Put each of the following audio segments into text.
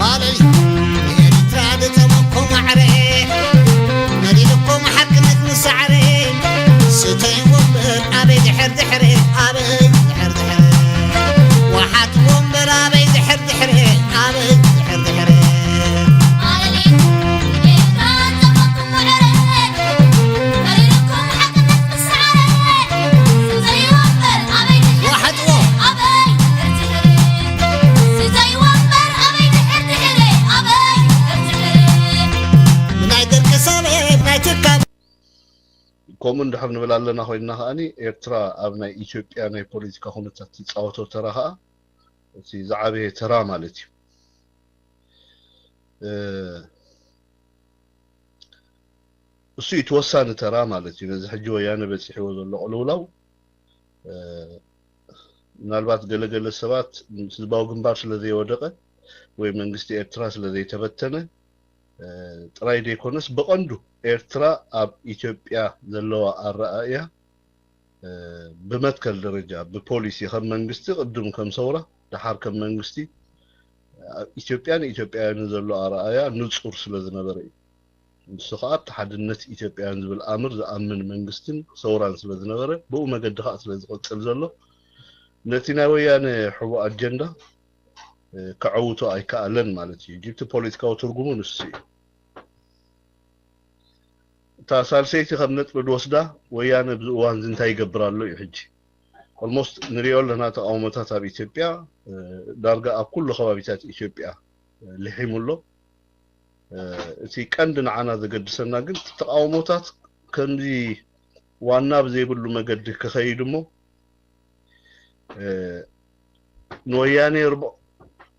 ማለይ ኤርትራ ድጠመኩም ማዕረ መሊልኩም ሓቅነት ምሳዕረ ስተይዎ እምበር ኣበይ ድሕር ድሕር ኣበይ ድሕር ድሕር ወሓትዎ እምበር ኣበይ ድሕር ድሕር ኣበይ ድሕር ድሕር ናይ ደርቂ ሰበብ ናይ ትካል ከምኡ እንድሕር ንብል ኣለና ኮይንና ከዓኒ ኤርትራ ኣብ ናይ ኢትዮጵያ ናይ ፖለቲካ ኩነታት ትፃወቶ ተራ ከዓ እቲ ዝዓበየ ተራ ማለት እዩ። እሱ እቲ ወሳኒ ተራ ማለት እዩ። ነዚ ሕጂ ወያነ በፂሕዎ ዘሎ ቅልውላው ምናልባት ገለገለ ሰባት ህዝባዊ ግንባር ስለዘይወደቀ ወይ መንግስቲ ኤርትራ ስለዘይተበተነ ጥራይ ዘይኮነስ ብቐንዱ ኤርትራ ኣብ ኢትዮጵያ ዘለዋ ኣረኣእያ ብመትከል ደረጃ ብፖሊሲ ከም መንግስቲ ቅድም ከም ሰውራ ደሓር ከም መንግስቲ ኢትዮጵያን ኢትዮጵያውያንን ዘሎ ኣረኣእያ ንፁር ስለዝነበረ እዩ። ንሱ ከዓ ኣብቲ ሓድነት ኢትዮጵያውያን ዝብል ኣምር ዝኣምን መንግስትን ሰውራን ስለዝነበረ ብኡ መገዲ ከዓ ስለዝቕፅል ዘሎ ነቲ ናይ ወያነ ሕቡእ ኣጀንዳ ከዐውቶ ኣይከኣለን ማለት እዩ። ጅብቲ ፖለቲካዊ ትርጉሙ ንሱ እዩ። እታ ሳልሰይቲ ከም ነጥቢ ዝወስዳ ወያነ ኣብዚ እዋን እዚ እንታይ ይገብር ኣሎ እዩ። ሕጂ ኦልሞስት ንሪኦ ኣለና ተቃውሞታት ኣብ ኢትዮጵያ ዳርጋ ኣብ ኩሉ ከባቢታት ኢትዮጵያ ልሒሙ ኣሎ። እቲ ቀንዲ ንዓና ዘገድሰና ግን ተቃውሞታት ከምዚ ዋና ብዘይብሉ መገዲ ክኸይድ እሞ ንወያነ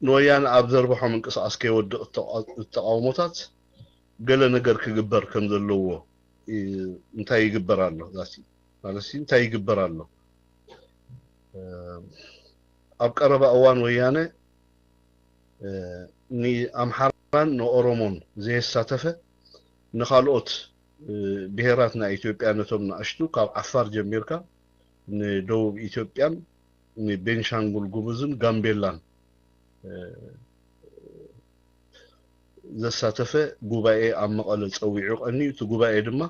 ንወያነ ኣብ ዘርብሖ ምንቅስቃስ ከይወድቕ ተቃውሞታት ገለ ነገር ክግበር ከም ዘለዎ እንታይ ይግበር ኣሎ ዛሲ ማለት እንታይ ይግበር ኣሎ ኣብ ቀረባ እዋን ወያነ ንኣምሓራን ንኦሮሞን ዘየሳተፈ ንካልኦት ብሄራት ናይ ኢትዮጵያ ነቶም ንኣሽቱ ካብ ዓፋር ጀሚርካ ንደቡብ ኢትዮጵያን ንቤንሻንጉል ጉሙዝን ጋምቤላን ዘሳተፈ ጉባኤ ኣብ መቐለ ፀዊዑ ቀንዩ። እቲ ጉባኤ ድማ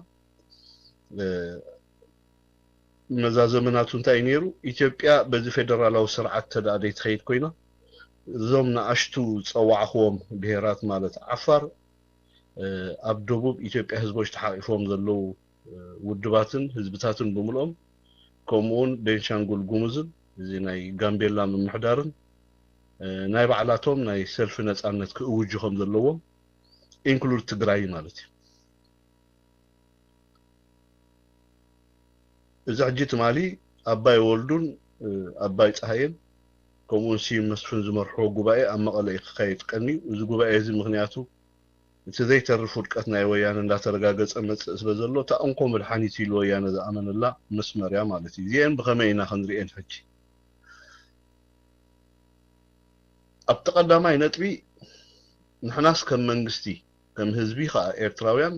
መዛዘሚ ናቱ እንታይ እዩ ነይሩ? ኢትዮጵያ በዚ ፌደራላዊ ስርዓት ተደኣ ዘይትኸይድ ኮይና እዞም ንኣሽቱ ዝፀዋዕኽዎም ብሄራት ማለት ዓፋር ኣብ ደቡብ ኢትዮጵያ ህዝቦች ተሓቂፎም ዘለዉ ውድባትን ህዝብታትን ብምልኦም ከምኡውን ቤንሻንጉል ጉሙዝን እዚ ናይ ጋምቤላ ምምሕዳርን ናይ ባዕላቶም ናይ ሰልፊ ነፃነት ክእውጁ ከም ዘለዎም ኢንክሉድ ትግራይ ማለት እዩ። እዚ ሕጂ ትማሊ ኣባይ ወልዱን ኣባይ ፀሃየን ከምኡውን ስዩም መስፍን ዝመርሕዎ ጉባኤ ኣብ መቐለ እዩ ክካየድ ቀንዩ። እዚ ጉባኤ እዚ ምክንያቱ እቲ ዘይተርፍ ውድቀት ናይ ወያነ እንዳተረጋገፀ መፅእ ስለ ዘሎ እታ እንኮ መድሓኒት ኢሉ ወያነ ዝኣመነላ መስመር እያ ማለት እዩ። እዚአን ብኸመይ ኢና ክንሪአን ሕጂ? ኣብቲ ቀዳማይ ነጥቢ ንሕናስ ከም መንግስቲ ከም ህዝቢ ከዓ ኤርትራውያን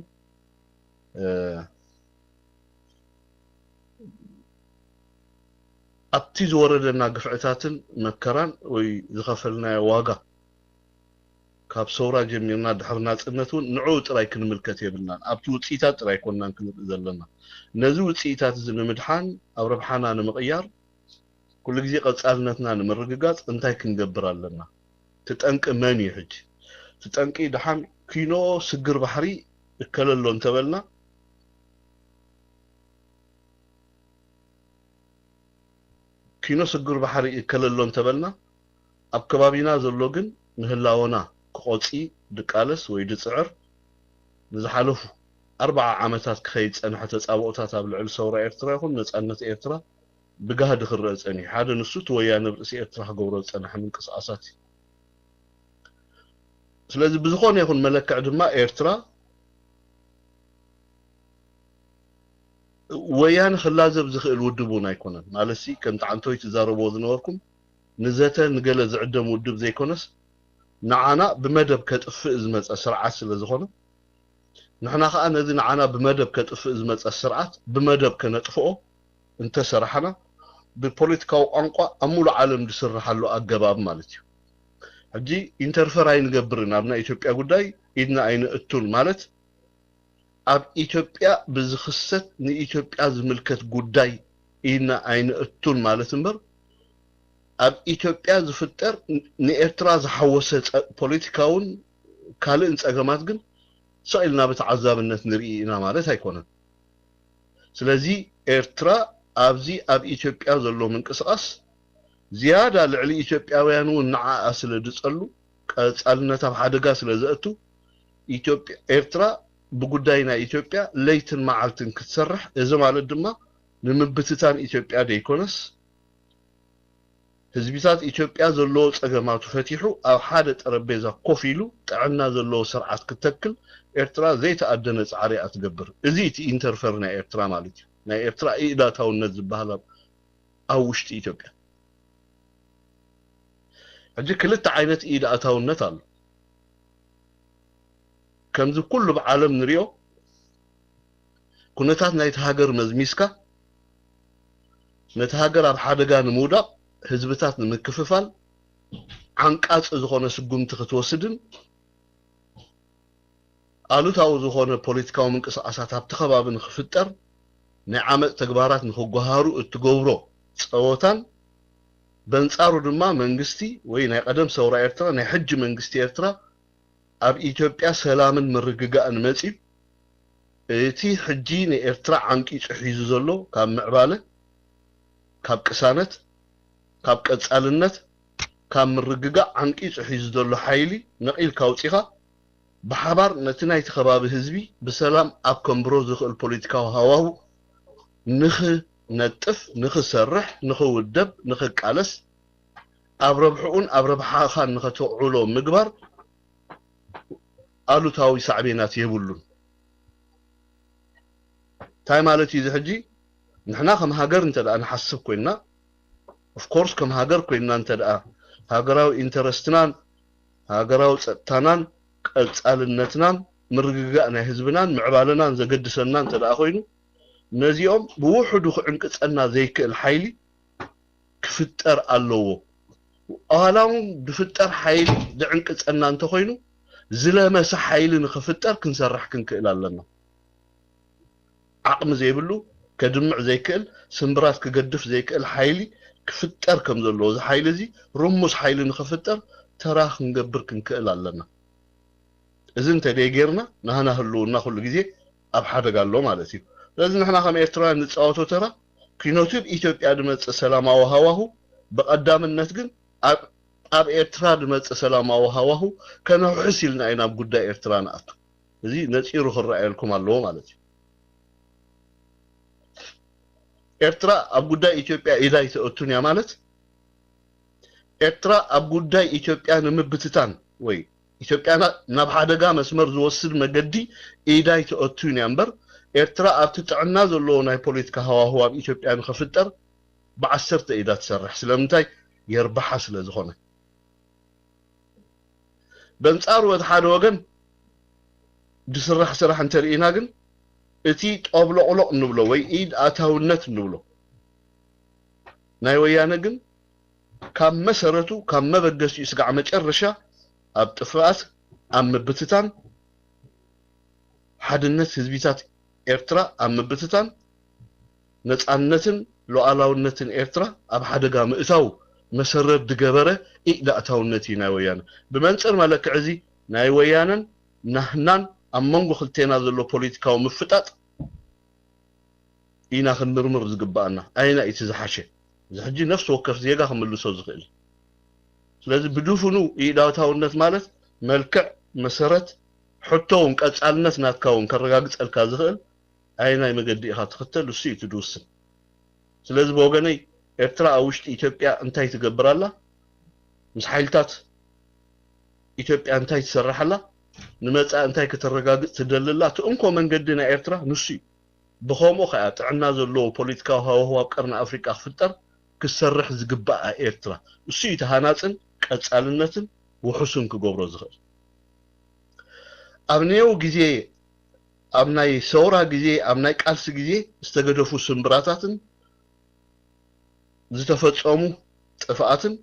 ኣብቲ ዝወረደና ግፍዕታትን መከራን ወይ ዝኸፈልናዮ ዋጋ ካብ ሰውራ ጀሚርና ድሕሪ ናፅነት እውን ንዕኡ ጥራይ ክንምልከት የብልናን። ኣብቲ ውፅኢታት ጥራይ ኮናን ክንርኢ ዘለና። ነዚ ውፅኢታት እዚ ንምድሓን ኣብ ረብሓና ንምቕያር ኩሉ ግዜ ቀፃልነትና ንምርግጋፅ እንታይ ክንገብር ኣለና? እቲ ጠንቂ መን እዩ ሕጂ? እቲ ጠንቂ ደሓን ኪኖ ስግር ባሕሪ እከለሎ እንተበልና ኪኖ ስግር ባሕሪ እከለሎ እንተበልና ኣብ ከባቢና ዘሎ ግን ንህላወና ክቆፂ ድቃለስ ወይ ድፅዕር ንዝሓለፉ ኣርባዓ ዓመታት ክኸይድ ዝፀንሐ ተፃብኦታት ኣብ ልዕሊ ሰውራ ኤርትራ ይኹን ነፃነት ኤርትራ ብጋህዲ ክረአ ፀኒሑ ሓደ ንሱ እቲ ወያነ ኣብ ርእሲ ኤርትራ ክገብሮ ዝፀንሐ ምንቅስቃሳት እዩ። ስለዚ ብዝኾነ ይኹን መለክዕ ድማ ኤርትራ ወያነ ክላዘብ ዝኽእል ውድብ እውን ኣይኮነን። ማለትሲ ከምቲ ዓንቶይ ትዛረብዎ ዝነበርኩም ንዘተ ንገለ ዝዕደም ውድብ ዘይኮነስ ንዓና ብመደብ ከጥፍእ ዝመፀ ስርዓት ስለ ዝኾነ ንሕና ከዓ ነዚ ንዓና ብመደብ ከጥፍእ ዝመፀ ስርዓት ብመደብ ከነጥፍኦ እንተሰራሕና ብፖለቲካዊ ቋንቋ ኣብ ሙሉእ ዓለም ዝስርሓሉ ኣገባብ ማለት እዩ። ሕጂ ኢንተርፈር ኣይንገብርን ኣብ ናይ ኢትዮጵያ ጉዳይ ኢድና ኣይነእቱን ማለት ኣብ ኢትዮጵያ ብዝኽሰት ንኢትዮጵያ ዝምልከት ጉዳይ ኢድና ኣይነእቱን ማለት እምበር ኣብ ኢትዮጵያ ዝፍጠር ንኤርትራ ዝሓወሰ ጸ- ፖለቲካውን ካልእን ጸገማት ግን ስቕ ኢልና ብተዓዛብነት ንርኢ ኢና ማለት ኣይኮነን። ስለዚ ኤርትራ ኣብዚ ኣብ ኢትዮጵያ ዘሎ ምንቅስቓስ ዝያዳ ልዕሊ ኢትዮጵያውያን እውን ንዓኣ ስለ ዝጸሉ ቀጻልነት ኣብ ሓደጋ ስለ ዘእቱ ኢትዮጵያ ኤርትራ ብጉዳይ ናይ ኢትዮጵያ ለይትን መዓልትን ክትሰርሕ እዚ ማለት ድማ ንምብትታን ኢትዮጵያ ደይኮነስ ህዝቢታት ኢትዮጵያ ዘለዎ ጸገማቱ ፈቲሑ ኣብ ሓደ ጠረጴዛ ኮፍ ኢሉ ጥዕና ዘለዎ ስርዓት ክተክል ኤርትራ ዘይተኣደነ ጻዕሪ እያ ትገብር። እዚ እቲ ኢንተርፈር ናይ ኤርትራ ማለት እዩ። ናይ ኤርትራ ኢዳታውነት ዝበሃል ኣብ ኣብ ውሽጢ ኢትዮጵያ ሕጂ ክልተ ዓይነት ኢድ ኣእታውነት ኣሎ። ከምዚ ኩሉ ብዓለም ንሪኦ ኩነታት ናይቲ ሃገር መዝሚዝካ ነቲ ሃገር ኣብ ሓደጋ ንምውዳቕ ህዝብታት ንምክፍፋል ዓንቃፂ ዝኾነ ስጉምቲ ክትወስድን ኣሉታዊ ዝኾነ ፖለቲካዊ ምንቅስቃሳት ኣብቲ ከባቢ ንክፍጠር ናይ ዓመፅ ተግባራት ንክጓሃሩ እትገብሮ ፀወታን በንፃሩ ድማ መንግስቲ ወይ ናይ ቀደም ሰውራ ኤርትራ ናይ ሕጂ መንግስቲ ኤርትራ ኣብ ኢትዮጵያ ሰላምን ምርግጋእን መፂኡ እቲ ሕጂ ንኤርትራ ዓንቂፁ ሒዙ ዘሎ ካብ ምዕባለ ካብ ቅሳነት ካብ ቀጻልነት ካብ ምርግጋእ ዓንቂፁ ሒዙ ዘሎ ሓይሊ ነቒልካ ኣውፂኻ ብሓባር ነቲ ናይቲ ከባቢ ህዝቢ ብሰላም ኣብ ከንብሮ ዝኽእል ፖለቲካዊ ሃዋሁ ንኽነጥፍ፣ ንኽሰርሕ፣ ንኽውደብ፣ ንኽቃለስ ኣብ ረብሕኡን ኣብ ረብሓኻን ንኸተውዕሎ ምግባር ኣሉታዊ ሳዕቤናት የብሉን። እንታይ ማለት እዩ እዚ ሕጂ ንሕና ከም ሃገር እንተ ደኣ ንሓስብ ኮይንና of course ከም ሃገር ኮይንና እንተ ደኣ ሃገራዊ ኢንተረስትናን ሃገራዊ ጸጥታናን ቀጻልነትናን ምርግጋእ ናይ ህዝብናን ምዕባለናን ዘገድሰና እንተ ደኣ ኮይኑ ነዚኦም ብውሕዱ ክዕንቅጸና ዘይክእል ሓይሊ ክፍጠር ኣለዎ። ዋላ እውን ዝፍጠር ሓይሊ ዝዕንቅጸና እንተኾይኑ ዝለመሰ ሓይሊ ንኽፍጠር ክንሰርሕ ክንክእል ኣለና። ዓቕሚ ዘይብሉ ከድምዕ ዘይክእል ስምብራት ክገድፍ ዘይክእል ሓይሊ ክፍጠር ከም ዘለዎ እዚ ሓይሊ እዚ ርሙስ ሓይሊ ንኽፍጠር ተራ ክንገብር ክንክእል ኣለና። እዚ እንተደይ ጌርና ናህና ህልውና ኩሉ ግዜ ኣብ ሓደጋ ኣሎ ማለት እዩ። ስለዚ ንሕና ከም ኤርትራውያን ንፃወቶ ተራ ኪኖቱ ብ ኢትዮጵያ ዝመፅእ ሰላማዊ ሃዋሁ ብቐዳምነት ግን ኣብ ኣብ ኤርትራ ዝመፅእ ሰላማዊ ሃዋሁ ከነውሕስ ኢልና ኢና ኣብ ጉዳይ ኤርትራ ንኣቱ። እዚ ነፂሩ ክረኣየልኩም ኣለዎ ማለት እዩ። ኤርትራ ኣብ ጉዳይ ኢትዮጵያ ኢዳ ኣይተእቱን እያ ማለት ኤርትራ ኣብ ጉዳይ ኢትዮጵያ ንምብትታን ወይ ኢትዮጵያ ናብ ሓደጋ መስመር ዝወስድ መገዲ ኢዳ ኣይተእቱን እያ እምበር ኤርትራ ኣብቲ ጥዕና ዘለዎ ናይ ፖለቲካ ሃዋህው ኣብ ኢትዮጵያ ንኽፍጠር ብዓሰርተ ኢዳ ትሰርሕ ስለምንታይ የርብሓ ስለ ዝኾነ በንጻሩ እቲ ሓደ ወገን ዝስራሕ ስራሕ እንተርኢና ግን እቲ ጦብሎቕሎቕ እንብሎ ወይ ኢድ ኣታውነት እንብሎ ናይ ወያነ ግን ካብ መሰረቱ ካብ መበገሲኡ ስጋዕ መጨረሻ ኣብ ጥፍኣት ኣብ ምብትታን ሓድነት ህዝቢታት ኤርትራ ኣብ ምብትታን ነጻነትን ሉዓላውነትን ኤርትራ ኣብ ሓደጋ ምእታው መሰረት ዝገበረ ኢድ ኣእታውነት እዩ ናይ ወያነ። ብመንጽር መለክዕ እዚ ናይ ወያነን ናህናን ኣብ መንጎ ክልቴና ዘሎ ፖለቲካዊ ምፍጣጥ ኢና ክንምርምር ዝግበኣና። ኣየናይ እቲ ዝሓሸ? እዚ ሕጂ ነፍሲ ወከፍ ዜጋ ክምልሶ ዝኽእል። ስለዚ ብድፉኑ ኢድ ኣእታውነት ማለት መልክዕ፣ መሰረት፣ ሕቶ እውን ቀጻልነት ናትካ እውን ከረጋግጸልካ ዝኽእል ኣየናይ መገዲ ኢኻ ትኽተል እሱ እዩ እቲ ዝውስን። ስለዚ ብወገነይ ኤርትራ ኣብ ውሽጢ ኢትዮጵያ እንታይ ትገብር ኣላ? ምስ ሓይልታት ኢትዮጵያ እንታይ ትሰርሕ ኣላ? ንመጻኢ እንታይ ከተረጋግጽ ትደሊ ኣላ? እቲ እንኮ መንገዲ ናይ ኤርትራ ንሱ እዩ። ብኸምኡ ከኣ ጥዕና ዘለዎ ፖለቲካዊ ሃዋህው ኣብ ቀርኒ ኣፍሪቃ ክፍጠር ክትሰርሕ ዝግበኣ ኤርትራ። እሱ እዩ እቲ ሃናጽን ቀጻልነትን ውሑስን ክገብሮ ዝኽእል። ኣብ ነየው ግዜ ኣብ ናይ ሰውራ ግዜ ኣብ ናይ ቃልሲ ግዜ ዝተገደፉ ስምብራታትን ዝተፈጸሙ ጥፍኣትን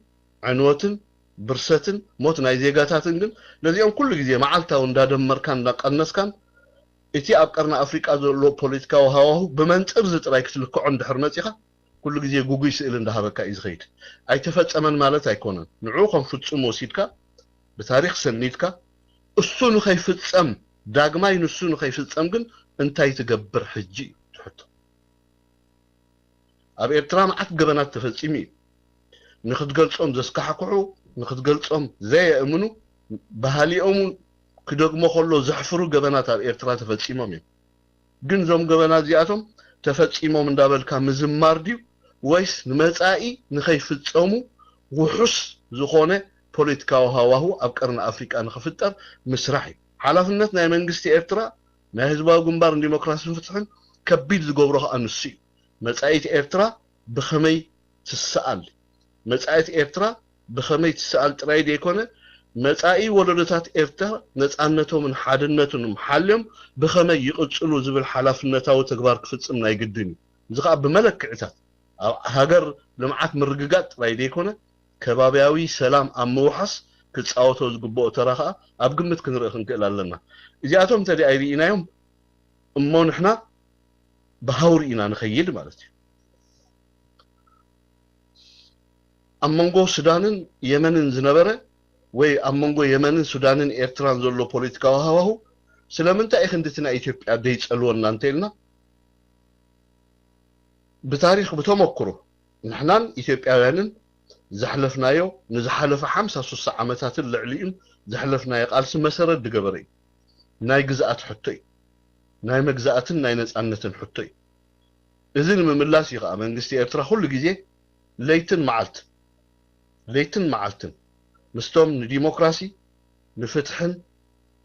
ዕንወትን ብርሰትን ሞት ናይ ዜጋታትን ግን ነዚኦም ኩሉ ግዜ መዓልታዊ እንዳደመርካን እንዳቀነስካን እቲ ኣብ ቀርኒ ኣፍሪቃ ዘሎ ፖለቲካዊ ሃዋሁ ብመንጽር እዚ ጥራይ ክትልክዖ እንድሕር መጺኻ ኩሉ ግዜ ጉጉይ ስእሊ እንዳሃበካ እዩ ዝኸይድ። ኣይተፈጸመን ማለት ኣይኮነን። ንዑ ከም ፍጹም ወሲድካ ብታሪኽ ሰኒድካ እሱ ንኸይፍጸም ዳግማይ ንሱ ንኸይፍጸም ግን እንታይ ትገብር ሕጂ እዩ ትሕቶ። ኣብ ኤርትራ መዓት ገበናት ተፈጺሙ እዩ። ንክትገልጾም ዘስካሕክሑ፣ ንክትገልጾም ዘየእምኑ፣ ባህሊኦም ክደግሞ ከሎ ዘሕፍሩ ገበናት ኣብ ኤርትራ ተፈጺሞም እዮም። ግን እዞም ገበናት እዚኣቶም ተፈጺሞም እንዳበልካ ምዝማር ድዩ ወይስ ንመጻኢ ንኸይፍጸሙ ውሑስ ዝኾነ ፖለቲካዊ ሃዋሁ ኣብ ቀርኒ ኣፍሪቃ ንኽፍጠር ምስራሕ እዩ። ሓላፍነት ናይ መንግስቲ ኤርትራ ናይ ህዝባዊ ግንባር ንዲሞክራስን ፍትሕን ከቢድ ዝገብሮ ከኣ ንሱ እዩ። መጻኢት ኤርትራ ብኸመይ ትሰኣል? መጻኢት ኤርትራ ብኸመይ ትሰኣል ጥራይ ዘይኮነ፣ መጻኢ ወለዶታት ኤርትራ ነጻነቶምን ሓድነቶምን ሓልዮም ብኸመይ ይቕጽሉ ዝብል ሓላፍነታዊ ተግባር ክፍጽም ናይ ግድን እዩ። እዚ ከኣ ብመለክዕታት ኣብ ሃገር ልምዓት ምርግጋጽ ጥራይ ዘይኮነ፣ ከባብያዊ ሰላም ኣብ ምውሓስ ክጻወቶ ዝግብኦ ተራ ከኣ ኣብ ግምት ክንርኢ ክንክእል ኣለና። እዚኣቶም እንተ ደኣ ኣይርኢናዮም እሞ ንሕና ብሃውሪ ኢና ንኸይድ ማለት እዩ። ኣብ መንጎ ሱዳንን የመንን ዝነበረ ወይ ኣብ መንጎ የመንን ሱዳንን ኤርትራን ዘሎ ፖለቲካዊ ሃዋሁ ስለምንታይ እዩ ክንድቲ ናይ ኢትዮጵያ ደይጸልወና እንተኢልና ብታሪኽ ብተመክሮ ንሕናን ኢትዮጵያውያንን ዘሕለፍናዮ ንዝሓለፈ ሓምሳ ሱሳ ዓመታትን ልዕሊኡን ዘሕለፍናዮ ቃልሲ መሰረት ዝገበረ እዩ። ናይ ግዝኣት ሕቶ እዩ። ናይ መግዛእትን ናይ ነጻነትን ሕቶ እዩ። እዚ ንምምላስ እዩ ከዓ መንግስቲ ኤርትራ ኩሉ ግዜ ለይትን መዓልትን ለይትን መዓልትን ምስቶም ንዲሞክራሲ ንፍትሕን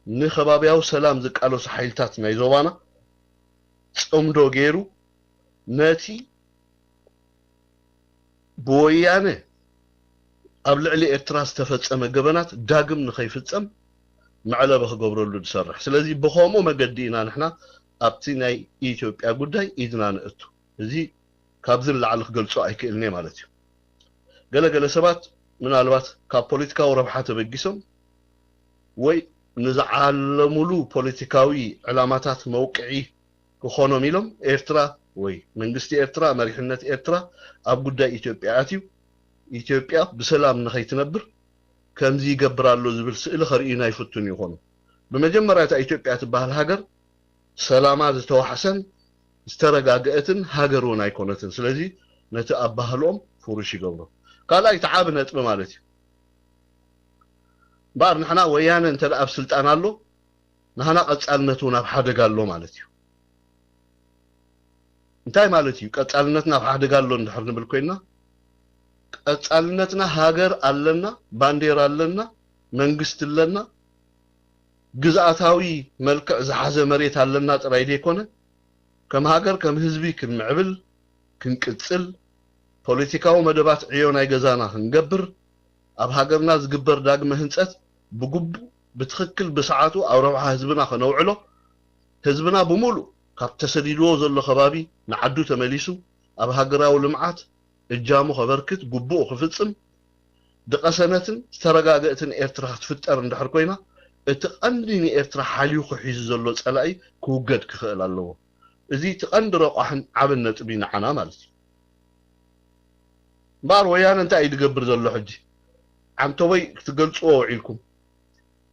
ንከባብያዊ ሰላም ዝቃለሱ ሓይልታት ናይ ዞባና ጽምዶ ገይሩ ነቲ ብወያነ ኣብ ልዕሊ ኤርትራ ዝተፈጸመ ገበናት ዳግም ንኸይፍጸም መዕለቢ ክገብረሉ ዝሰርሕ። ስለዚ ብኸምኡ መገዲ ኢና ንሕና ኣብቲ ናይ ኢትዮጵያ ጉዳይ ኢድና ነእቱ። እዚ ካብዚ ንላዕሊ ክገልጾ ኣይክእልን እየ ማለት እዩ። ገለ ገለ ሰባት ምናልባት ካብ ፖለቲካዊ ረብሓ ተበጊሶም ወይ ንዝዓለሙሉ ፖለቲካዊ ዕላማታት መውቅዒ ክኾኖም ኢሎም ኤርትራ ወይ መንግስቲ ኤርትራ መሪሕነት ኤርትራ ኣብ ጉዳይ ኢትዮጵያ ኣትዩ ኢትዮጵያ ብሰላም ንኸይትነብር ከምዚ ይገብር ኣሎ ዝብል ስእሊ ከርእዩና ይፍትኑ ይኾኑ። ብመጀመርያ እታ ኢትዮጵያ ትበሃል ሃገር ሰላማ ዝተዋሕሰን ዝተረጋገአትን ሃገር እውን ኣይኮነትን። ስለዚ ነቲ ኣባህልኦም ፍሩሽ ይገብሮ። ካልኣይ እቲ ዓቢ ነጥቢ ማለት እዩ። እምበኣር ንሕና ወያነ እንተ ደኣ ኣብ ስልጣን ኣሎ ንሃና ቀጻልነት እውን ኣብ ሓደጋ ኣሎ ማለት እዩ። እንታይ ማለት እዩ? ቀጻልነትና ኣብ ሓደጋ ኣሎ እንድሕር ንብል ኮይና ቀጻልነትና ሃገር ኣለና፣ ባንዴራ ኣለና፣ መንግስቲ ኣለና፣ ግዝኣታዊ መልክዕ ዝሓዘ መሬት ኣለና ጥራይ ዘይኮነ ከም ሃገር ከም ህዝቢ ክንምዕብል ክንቅጽል ፖለቲካዊ መደባት ዕዮ ናይ ገዛና ክንገብር ኣብ ሃገርና ዝግበር ዳግመ ህንጸት ብግቡእ ብትኽክል ብሰዓቱ ኣብ ረብሓ ህዝብና ከነውዕሎ ህዝብና ብምሉእ ካብ ተሰዲድዎ ዘሎ ከባቢ ንዓዱ ተመሊሱ ኣብ ሃገራዊ ልምዓት እጃሙ ከበርክት ግቡኡ ክፍጽም ድቐሰነትን ዝተረጋገእትን ኤርትራ ክትፍጠር እንድሕር ኮይና እቲ ቀንዲ ንኤርትራ ሓሊኹ ሒዙ ዘሎ ጸላኢ ክውገድ ክኽእል ኣለዎ። እዚ እቲ ቀንዲ ረቋሕን ዓብን ነጥቢ ንዓና ማለት እዩ። እምበኣር ወያነ እንታይ እዩ ዝገብር ዘሎ ሕጂ? ዓንተቦይ ክትገልጽዎ ውዒልኩም።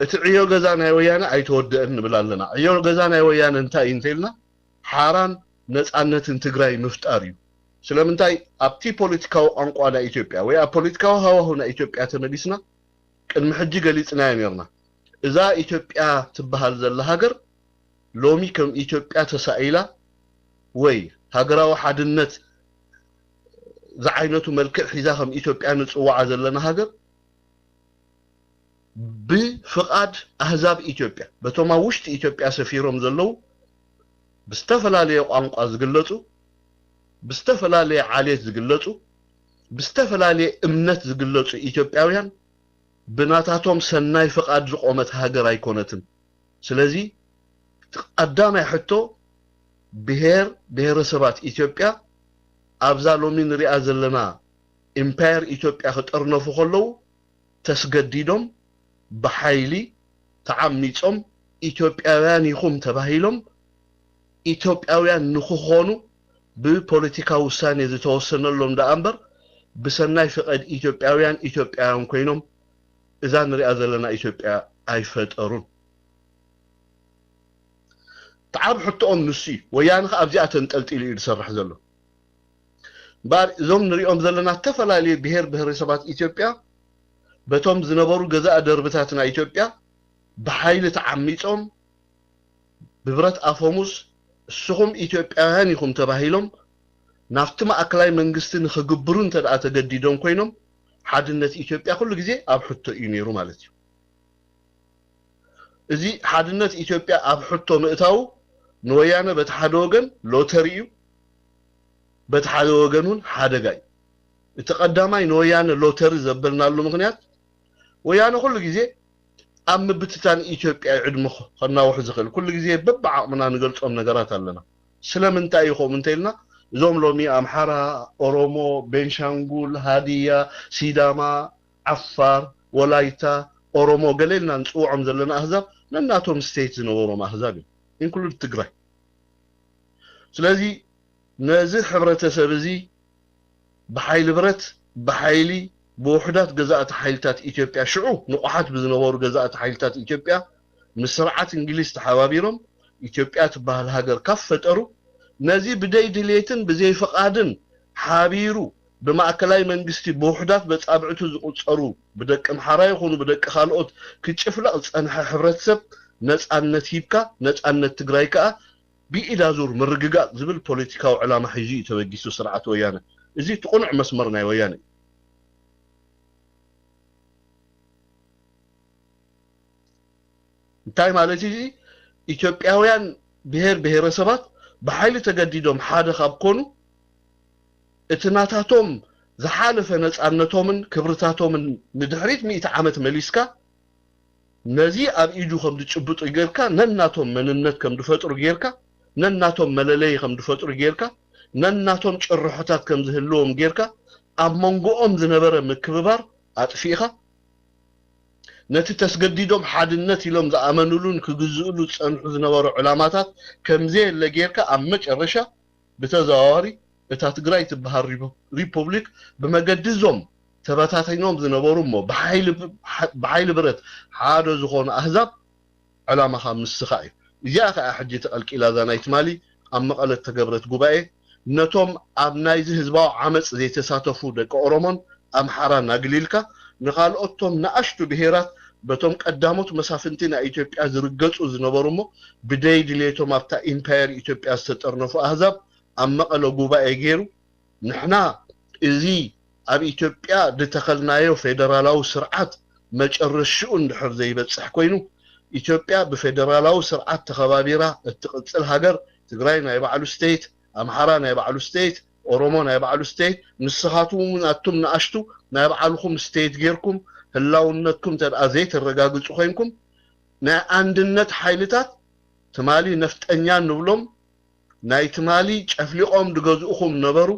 እቲ ዕዮ ገዛ ናይ ወያነ ኣይተወደአን ንብል ኣለና። ዕዮ ገዛ ናይ ወያነ እንታይ እዩ እንተኢልና ሓራን ነጻነትን ትግራይ ምፍጣር እዩ። ስለምንታይ ኣብቲ ፖለቲካዊ ቋንቋ ናይ ኢትዮጵያ ወይ ኣብ ፖለቲካዊ ሃዋሁ ናይ ኢትዮጵያ ተመሊስና ቅድሚ ሕጂ ገሊጽናዮ ነርና። እዛ ኢትዮጵያ ትበሃል ዘላ ሃገር ሎሚ ከም ኢትዮጵያ ተሳኢላ ወይ ሃገራዊ ሓድነት ዝዓይነቱ መልክዕ ሒዛ ከም ኢትዮጵያ ንጽውዓ ዘለና ሃገር ብፍቓድ ኣህዛብ ኢትዮጵያ በቶም ኣብ ውሽጢ ኢትዮጵያ ሰፊሮም ዘለዉ ብዝተፈላለየ ቋንቋ ዝግለጹ ብዝተፈላለየ ዓሌት ዝግለጹ ብዝተፈላለየ እምነት ዝግለጹ ኢትዮጵያውያን ብናታቶም ሰናይ ፍቓድ ዝቖመት ሃገር ኣይኮነትን። ስለዚ እቲ ቀዳማይ ሕቶ ብሄር ብሄረሰባት ኢትዮጵያ ኣብዛ ሎሚ ንሪኣ ዘለና ኢምፓየር ኢትዮጵያ ክጥርነፉ ከለዉ ተስገዲዶም ብሓይሊ ተዓሚጾም ኢትዮጵያውያን ኢኹም ተባሂሎም ኢትዮጵያውያን ንክኾኑ ብፖለቲካዊ ውሳኔ ዝተወሰነሎም ደኣ እምበር ብሰናይ ፍቐድ ኢትዮጵያውያን ኢትዮጵያውያን ኮይኖም እዛ ንሪኣ ዘለና ኢትዮጵያ ኣይፈጠሩን። ተዓብ ሕቶኦም ንሱ እዩ። ወያነ ከኣ ኣብዚኣ ተንጠልጢሉ እዩ ዝሰርሕ ዘሎ። እምበኣር እዞም ንሪኦም ዘለና ዝተፈላለዩ ብሄር ብሄረሰባት ኢትዮጵያ በቶም ዝነበሩ ገዛእ ደርብታት ናይ ኢትዮጵያ ብሓይሊ ተዓሚጾም ብብረት ኣፈሙዝ እስኹም ኢትዮጵያውያን ኢኹም ተባሂሎም ናብቲ ማእከላይ መንግስቲ ንኽግብሩ እንተ ደኣ ተገዲዶም ኮይኖም ሓድነት ኢትዮጵያ ኩሉ ግዜ ኣብ ሕቶ እዩ ነይሩ ማለት እዩ። እዚ ሓድነት ኢትዮጵያ ኣብ ሕቶ ምእታዉ ንወያነ በቲ ሓደ ወገን ሎተሪ እዩ፣ በቲ ሓደ ወገን እውን ሓደጋ እዩ። እቲ ቀዳማይ ንወያነ ሎተሪ ዘበልናሉ ምኽንያት ወያነ ኩሉ ግዜ ኣብ ምብትታን ኢትዮጵያ እዩ ዕድመ ከናውሑ ዝኽእል። ኩሉ ግዜ በብዓቕምና ንገልጾም ነገራት ኣለና። ስለምንታይ እዩ ከምኡ እንተኢልና እዞም ሎሚ ኣምሓራ፣ ኦሮሞ፣ ቤንሻንጉል፣ ሃዲያ፣ ሲዳማ፣ ዓፋር፣ ወላይታ፣ ኦሮሞ ገለ ኢልና ንፅውዖም ዘለና ኣህዛብ ነናቶም ስቴት ዝነበሮም ኣህዛብ እዮም። ኢንክሉድ ትግራይ። ስለዚ ነዚ ሕብረተሰብ እዚ ብሓይሊ ብረት፣ ብሓይሊ ብውሑዳት ገዛእቲ ሓይልታት ኢትዮጵያ፣ ሽዑ ንቑሓት ብዝነበሩ ገዛእቲ ሓይልታት ኢትዮጵያ ምስ ስርዓት እንግሊዝ ተሓባቢሮም ኢትዮጵያ ትበሃል ሃገር ካብ ፈጠሩ፣ ነዚ ብደይ ድሌትን ብዘይ ፍቓድን ሓቢሩ ብማእከላይ መንግስቲ ብውሑዳት በጻብዕቱ ዝቑጸሩ ብደቂ ኣምሓራ ይኹኑ ብደቂ ካልኦት ክጭፍለቕ ዝጸንሐ ሕብረተሰብ ነጻነት ሂብካ፣ ነጻነት ትግራይ ከኣ ብኢድ ኣዙር ምርግጋጽ ዝብል ፖለቲካዊ ዕላማ ሒዙ እዩ ተበጊሱ ስርዓት ወያነ። እዚ እቲ ቅኑዕ መስመር ናይ ወያነ እዩ። እንታይ ማለት እዩ? ኢትዮጵያውያን ብሄር ብሄረሰባት ብሓይሊ ተገዲዶም ሓደ ካብ ኮኑ እቲ ናታቶም ዝሓለፈ ነጻነቶምን ክብርታቶምን ንድሕሪት ሚእቲ ዓመት መሊስካ ነዚ ኣብ ኢዱ ከም ዝጭብጡ ጌርካ ነናቶም መንነት ከም ዝፈጥሩ ጌርካ ነናቶም መለለዪ ከም ዝፈጥሩ ጌርካ ነናቶም ጭርሖታት ከም ዝህልዎም ጌርካ ኣብ መንጎኦም ዝነበረ ምክብባር ኣጥፊእኻ ነቲ ተስገዲዶም ሓድነት ኢሎም ዝኣመኑሉን ክግዝእሉ ዝጸንሑ ዝነበሩ ዕላማታት ከምዘየለ ጌርካ ኣብ መጨረሻ ብተዘዋዋሪ እታ ትግራይ ትበሃል ሪፖ- ሪፖብሊክ ብመገዲ እዞም ተበታቲኖም ዝነበሩ እሞ ብሓይሊ ብ- ብሓይሊ ብረት ሓደ ዝኾኑ ኣህዛብ ዕላማኻ ምስኻ እዩ። እዚኣ ከኣ ሕጂ ተቐልቂላ እዛ ናይ ትማሊ ኣብ መቐለ እተገብረት ጉባኤ ነቶም ኣብ ናይዚ ህዝባዊ ዓመጽ ዘይተሳተፉ ደቂ ኦሮሞን ኣምሓራን ኣግሊልካ ንኻልኦቶም ንኣሽቱ ብሄራት በቶም ቀዳሞት መሳፍንቲ ናይ ኢትዮጵያ ዝርገጹ ዝነበሩ እሞ ብደይ ድሌቶም ኣብታ ኢምፓየር ኢትዮጵያ ዝተጠርነፉ ኣህዛብ ኣብ መቐለ ጉባኤ ገይሩ ንሕና እዚ ኣብ ኢትዮጵያ ዝተኸልናዮ ፌደራላዊ ስርዓት መጨረሽኡ እንድሕር ዘይበፅሕ ኮይኑ ኢትዮጵያ ብፌደራላዊ ስርዓት ተኸባቢራ እትቕፅል ሃገር ትግራይ ናይ ባዕሉ ስቴት ኣምሓራ ናይ ባዕሉ ስቴት ኦሮሞ ናይ ባዕሉ ስቴት ንስኻትኩም እውን ኣቱም ንኣሽቱ ናይ ባዕልኹም ስቴት ጌርኩም ህላውነትኩም እንተ ዘይተረጋግፁ ኮይንኩም ናይ ኣንድነት ሓይልታት ትማሊ ነፍጠኛ ንብሎም ናይ ትማሊ ጨፍሊቖም ድገዝኡኹም ነበሩ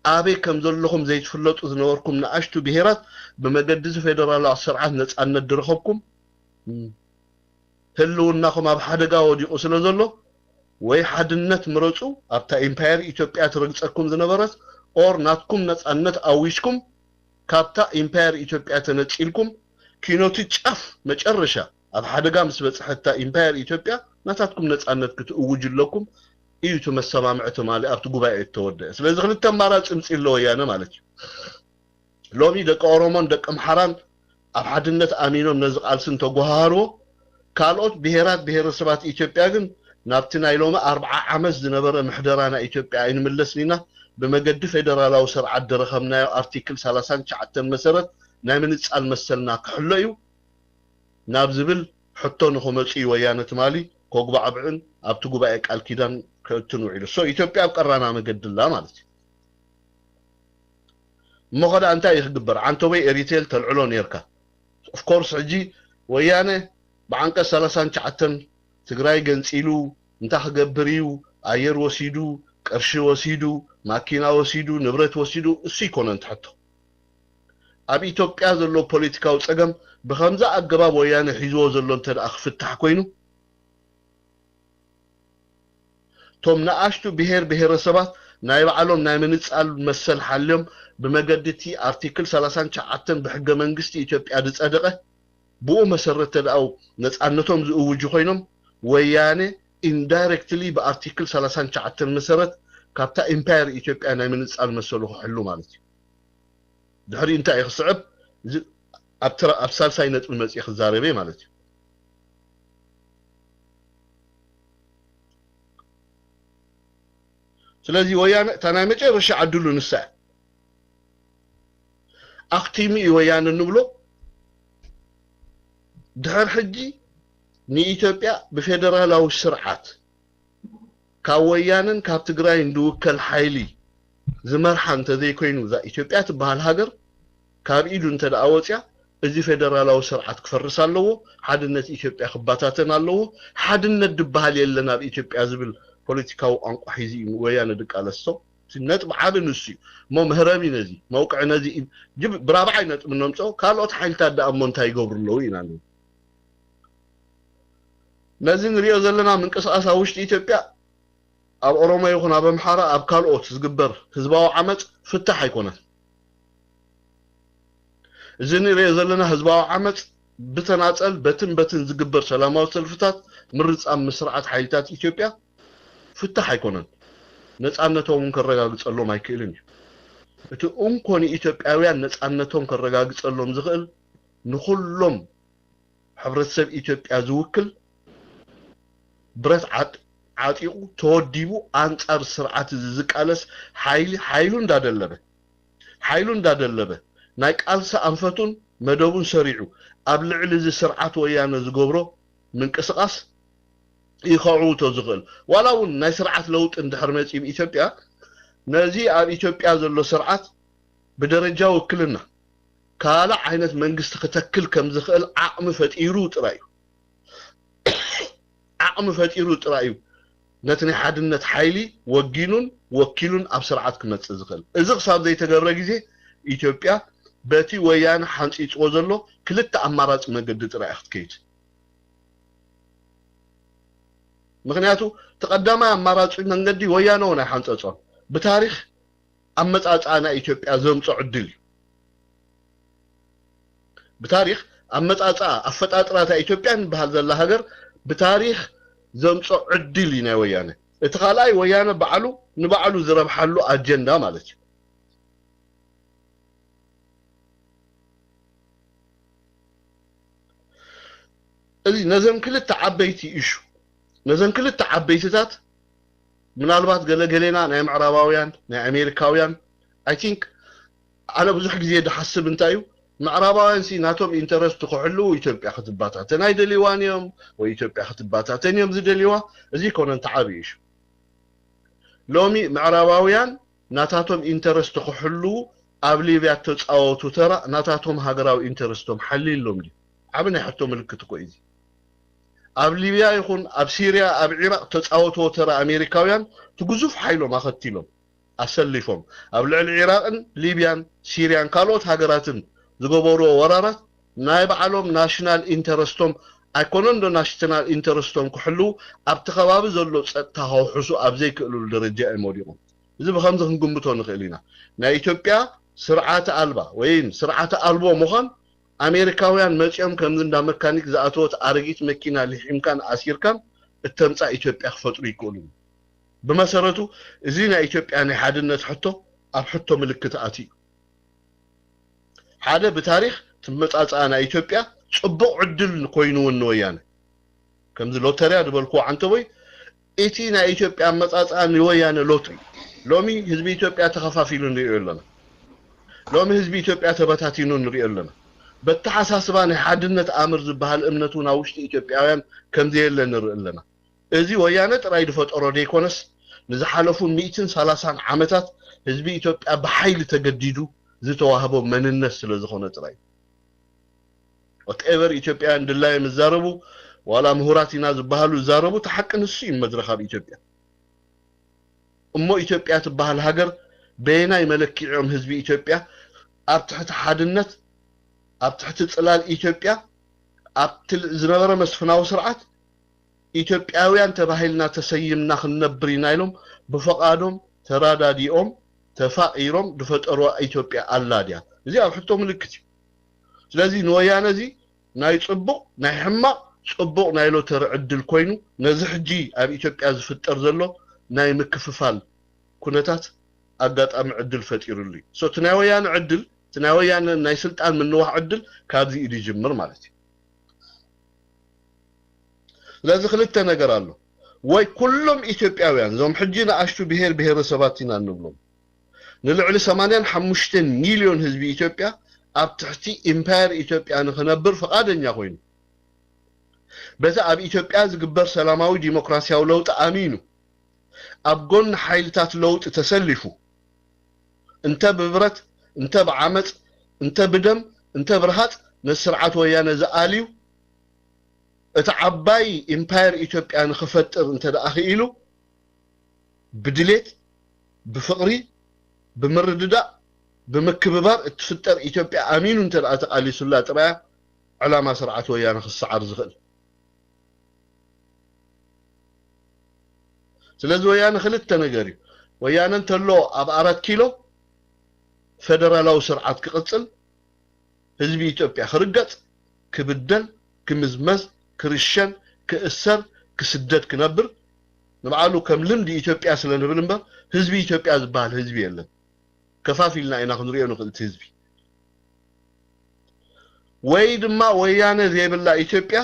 ኣበይ ከም ዘለኹም ዘይትፍለጡ ዝነበርኩም ንኣሽቱ ብሄራት ብመገዲ እዚ ፌደራላዊ ስርዓት ነፃነት ድረኸብኩም ህልውናኹም ኣብ ሓደጋ ወዲቑ ስለ ዘሎ ወይ ሓድነት ምረፁ ኣብታ ኢምፓየር ኢትዮጵያ ትረግፀኩም ዝነበረት ኦር ናትኩም ነፃነት ኣዊጅኩም ካብታ ኢምፓየር ኢትዮጵያ ተነፂልኩም ኪኖቲ ጫፍ መጨረሻ ኣብ ሓደጋ ምስ በፅሐታ ኢምፓየር ኢትዮጵያ ናታትኩም ነፃነት ክትእውጅ ኣለኩም እዩ እቲ መሰማምዒ ትማሊ ኣብቲ ጉባኤ እተወደአ ስለዚ ክልተ ኣማራፂ ምፅእ ኣሎ ወያነ ማለት እዩ ሎሚ ደቂ ኦሮሞን ደቂ ኣምሓራን ኣብ ሓድነት ኣሚኖም ነዚ ቃልሲ እንተጓሃሃርዎ ካልኦት ብሄራት ብሄረሰባት ኢትዮጵያ ግን ናብቲ ናይ ሎሚ ኣርብዓ ዓመት ዝነበረ ምሕደራ ናይ ኢትዮጵያ ኣይንምለስን ኢና ብመገዲ ፌደራላዊ ስርዓት ድረኸብናዮ ኣርቲክል ሰላሳን ትሽዓተን መሰረት ናይ ምንፃል መሰልና ክሕሎ እዩ ናብ ዝብል ሕቶ ንኽመፁ እዩ ወያነ ትማሊ ከጉባዕብዕን ኣብቲ ጉባኤ ቃል ኪዳን ከእትን ውዒሉ so ኢትዮጵያ ኣብ ቀራና መገዲ ኣላ ማለት እዩ እሞ ኸዳ እንታይ እዩ ክግበር ዓንተቦይ ኤሪቴል ተልዕሎ ነርካ ኦፍኮርስ ሕጂ ወያነ ብዓንቀፅ ሰላሳን ትሽዓተን ትግራይ ገንፂሉ እንታይ ክገብር እዩ ኣየር ወሲዱ ቅርሺ ወሲዱ ማኪና ወሲዱ ንብረት ወሲዱ እሱ ይኮነን ትሕቶ ኣብ ኢትዮጵያ ዘሎ ፖለቲካዊ ጸገም ብኸምዚ ኣገባብ ወያነ ሒዝዎ ዘሎ እንተ ደኣ ክፍታሕ ኮይኑ፣ እቶም ንኣሽቱ ብሄር ብሄረሰባት ናይ ባዕሎም ናይ ምንጻል መሰል ሓልዮም ብመገዲ እቲ ኣርቲክል ሰላሳን ትሽዓተን ብሕገ መንግስቲ ኢትዮጵያ ዝጸደቐ ብኡ መሰረት ተደኣው ነጻነቶም ዝእውጁ ኮይኖም ወያነ ኢንዳይሬክትሊ ብኣርቲክል ሰላሳን ትሽዓተን መሰረት ካብታ ኢምፓየር ኢትዮጵያ ናይ ምንጻል መሰሉ ክሕሉ ማለት እዩ። ድሕሪ እንታይ እዩ ክስዕብ? እዚ ኣብ ተራ- ኣብ ሳልሳይ ነጥቢ መጽእ ክዛረበ ማለት እዩ። ስለዚ ወያነ እታ ናይ መጨረሻ ዕድሉ ንሳ እያ። ኣኽቲሙ እዩ ወያነ እንብሎ። ድሕር ሕጂ ንኢትዮጵያ ብፌደራላዊ ስርዓት ካብ ወያነን ካብ ትግራይን ዝውከል ሓይሊ ዝመርሓ እንተዘይኮይኑ እዛ ኢትዮጵያ ትበሃል ሃገር ካብ ኢዱ እንተ ደኣ ወፅያ እዚ ፌደራላዊ ስርዓት ክፈርስ ኣለዎ፣ ሓድነት ኢትዮጵያ ክባታተን ኣለዎ። ሓድነት ዝበሃል የለን ኣብ ኢትዮጵያ ዝብል ፖለቲካዊ ቋንቋ ሒዙ እዩ ወያነ ዝቃለሶ። እቲ ነጥቢ ዓቢ ንሱ እዩ። እሞ መህረሚ ነዚ መውቅዒ ነዚ ጅብ ብራብዓይ ነጥቢ ነምፅኦ ካልኦት ሓይልታት ደኣ እሞ እንታይ ይገብሩ ኣለዉ ኢና ንብል። ነዚ ንሪኦ ዘለና ምንቅስቃስ ኣብ ውሽጢ ኢትዮጵያ ኣብ ኦሮሞ ይኹን ኣብ ኣምሓራ ኣብ ካልኦት ዝግበር ህዝባዊ ዓመፅ ፍታሕ ኣይኮነን። እዚ ንሪኦ ዘለና ህዝባዊ ዓመፅ ብተናፀል በትን በትን ዝግበር ሰላማዊ ሰልፍታት ምርፃም ምስርዓት ሓይልታት ኢትዮጵያ ፍታሕ ኣይኮነን። ነፃነቶም እውን ከረጋግፀሎም ኣይክእልን እዩ። እቲ እንኮ ንኢትዮጵያውያን ነፃነቶም ከረጋግፀሎም ዝኽእል ንኩሎም ሕብረተሰብ ኢትዮጵያ ዝውክል ብረት ዓጥ- ዓጢቑ ተወዲቡ ኣንጻር ስርዓት እዚ ዝቃለስ ሓይሊ ሓይሉ እንዳደለበ ሓይሉ እንዳደለበ ናይ ቃልሲ ኣንፈቱን መደቡን ሰሪዑ ኣብ ልዕሊ እዚ ስርዓት ወያነ ዝገብሮ ምንቅስቃስ እዩ ከዕውቶ ዝኽእል። ዋላ እውን ናይ ስርዓት ለውጢ እንድሕር መፂ ኢትዮጵያ ነዚ ኣብ ኢትዮጵያ ዘሎ ስርዓት ብደረጃ ውክልና ካልእ ዓይነት መንግስቲ ክተክል ከም ዝኽእል ዓቕሚ ፈጢሩ ጥራይ እዩ። ዓቕሚ ፈጢሩ ጥራይ እዩ ነቲ ናይ ሓድነት ሓይሊ ወጊኑን ወኪሉን ኣብ ስርዓት ክመጽእ ዝኽእል። እዚ ክሳብ ዘይተገብረ ግዜ ኢትዮጵያ በቲ ወያነ ሓንጺጽዎ ዘሎ ክልተ ኣማራጺ መገዲ ጥራይ ክትከይድ። ምኽንያቱ እቲ ቀዳማይ ኣማራጺ መንገዲ ወያነ እውን ኣይሓንጸጾን። ብታሪኽ ኣመጻጽኣ ናይ ኢትዮጵያ ዘምጾ ዕድል እዩ። ብታሪኽ ኣመጻጽኣ ኣፈጣጥራታ ኢትዮጵያ ንበሃል ዘላ ሃገር ብታሪኽ ዘምጾ ዕድል እዩ ናይ ወያነ። እቲ ካልኣይ ወያነ ባዕሉ ንባዕሉ ዝረብሓሉ ኣጀንዳ ማለት እዩ። እዚ ነዘን ክልተ ዓበይቲ ኢሹ ነዘን ክልተ ዓበይትታት ምናልባት ገለገሌና ናይ ምዕራባውያን ናይ ኣሜሪካውያን I think ኣነ ብዙሕ ግዜ ዝሓስብ እንታይ እዩ ምዕራባውያን ሲ ናቶም ኢንተረስት ክሕልው ኢትዮጵያ ክትባታተን ኣይደልዋን እዮም ወይ ኢትዮጵያ ክትባታተን እዮም ዝደልዋ። እዚ ይኮነ እንተ ዓብዪ ኢሹ ሎሚ ምዕራባውያን ናታቶም ኢንተረስት ክሕልው ኣብ ሊብያ ተፃወቱ ተራ ናታቶም ሃገራዊ ኢንተረስቶም ሓሊሎም ድዩ? ዓቢ ናይ ሕቶ ምልክት እኮ እዩ። ኣብ ሊብያ ይኹን ኣብ ሲርያ ኣብ ዒራቅ ተፃወትዎ ተራ ኣሜሪካውያን እቲ ግዙፍ ሓይሎም ኣኸቲሎም ኣሰሊፎም ኣብ ልዕሊ ዒራቅን ሊብያን ሲርያን ካልኦት ሃገራትን ዝገበርዎ ወራራት ናይ ባዕሎም ናሽናል ኢንተረስቶም ኣይኮነን ዶ ናሽናል ኢንተረስቶም ክሕልው ኣብቲ ከባቢ ዘሎ ፀጥታ ከውሕሱ ኣብ ዘይክእልሉ ደረጃ እዮም ወዲቆም። እዚ ብከምዚ ክንግምቶ ንኽእል ኢና። ናይ ኢትዮጵያ ስርዓተ ኣልባ ወይም ስርዓተ ኣልቦ ምዃን ኣሜሪካውያን መፂኦም ከምዚ እንዳ መካኒክ ዝኣተወት ኣረጊት መኪና ልሒምካን ኣሲርካን እተምፃእ ኢትዮጵያ ክፈጥሩ ይክእሉ። ብመሰረቱ እዚ ናይ ኢትዮጵያ ናይ ሓድነት ሕቶ ኣብ ሕቶ ምልክት ኣትዩ። ሓደ ብታሪኽ ትመፃፅኣ ናይ ኢትዮጵያ ፅቡቕ ዕድል ኮይኑ እውን ንወያነ ከምዚ ሎተርያ ዝበልክዎ ዓንተቦይ እቲ ናይ ኢትዮጵያ ኣመፃፅኣ ንወያነ ሎትሪ። ሎሚ ህዝቢ ኢትዮጵያ ተኸፋፊሉ ንሪኦ ኣለና። ሎሚ ህዝቢ ኢትዮጵያ ተበታቲኑ ንሪኦ ኣለና። በተሓሳስባ ናይ ሓድነት ኣምር ዝበሃል እምነት እውን ኣብ ውሽጢ ኢትዮጵያውያን ከምዘየለ ንርኢ ኣለና። እዚ ወያነ ጥራይ ዝፈጠሮ ዘይኮነስ ንዝሓለፉ ሚእትን ሰላሳን ዓመታት ህዝቢ ኢትዮጵያ ብሓይሊ ተገዲዱ ዝተዋህቦ መንነት ስለ ዝኾነ ጥራይ እዩ። ወትኤቨር ኢትዮጵያውያን ድላዮም ይዛረቡ ዋላ ምሁራት ኢና ዝበሃሉ ይዛረቡ እቲ ሓቂ ንሱ እዩ መድረኽ ኣብ ኢትዮጵያ። እሞ ኢትዮጵያ ትበሃል ሃገር በየናይ መለክዒኦም ህዝቢ ኢትዮጵያ ኣብ ትሕቲ ሓድነት ኣብ ትሕቲ ጽላል ኢትዮጵያ ኣብቲ ዝነበረ መስፍናዊ ስርዓት ኢትዮጵያውያን ተባሂልና ተሰይምና ክንነብር ኢና ኢሎም ብፈቓዶም ተራዳዲኦም ተፋቒሮም ዝፈጠሩዋ ኢትዮጵያ ኣላ ድያ? እዚ ኣብ ሕቶ ምልክት እዩ። ስለዚ ንወያነ እዚ ናይ ጽቡቕ ናይ ሕማቕ ጽቡቕ ናይ ሎተሪ ዕድል ኮይኑ ነዚ ሕጂ ኣብ ኢትዮጵያ ዝፍጠር ዘሎ ናይ ምክፍፋል ኩነታት ኣጋጣሚ ዕድል ፈጢሩሉ እዩ። So እቲ ናይ ወያነ ዕድል እቲ ናይ ወያነ ናይ ስልጣን ምንዋሕ ዕድል ካብዚ እዩ ዝጅምር ማለት እዩ። ስለዚ ክልተ ነገር ኣሎ። ወይ ኩሎም ኢትዮጵያውያን እዞም ሕጂ ንኣሽቱ ብሄር ብሄረሰባት ኢና እንብሎም ንልዕሊ ሰማንያን ሓሙሽተን ሚልዮን ህዝቢ ኢትዮጵያ ኣብ ትሕቲ ኢምፓየር ኢትዮጵያ ንክነብር ፈቓደኛ ኮይኑ በቲ ኣብ ኢትዮጵያ ዝግበር ሰላማዊ ዲሞክራሲያዊ ለውጢ ኣሚኑ ኣብ ጎኒ ሓይልታት ለውጢ ተሰሊፉ እንተ ብብረት እንተ ብዓመፅ እንተ ብደም እንተ ብርሃፅ ነቲ ስርዓት ወያነ ዝኣልዩ እቲ ዓባይ ኢምፓየር ኢትዮጵያ ንክፈጥር እንተ ደኣ ክኢሉ ብድሌት ብፍቕሪ ብምርድዳእ ብምክብባር እትፍጠር ኢትዮጵያ ኣሚኑ እንተ ደኣ ተቓሊሱላ ጥራያ ዕላማ ስርዓት ወያነ ክሰዓር ዝኽእል። ስለዚ ወያነ ክልተ ነገር እዩ። ወያነ እንተሎ ኣብ ኣራት ኪሎ ፌደራላዊ ስርዓት ክቕጽል ህዝቢ ኢትዮጵያ ክርገጽ፣ ክብደል፣ ክምዝመዝ፣ ክርሸን፣ ክእሰር፣ ክስደድ ክነብር ንባዕሉ ከም ልምዲ ኢትዮጵያ ስለ ንብል እምበር ህዝቢ ኢትዮጵያ ዝበሃል ህዝቢ የለን። ከፋፊልና ኢና ክንሪኦ ንኽእል እቲ ህዝቢ። ወይ ድማ ወያነ ዘይብላ ኢትዮጵያ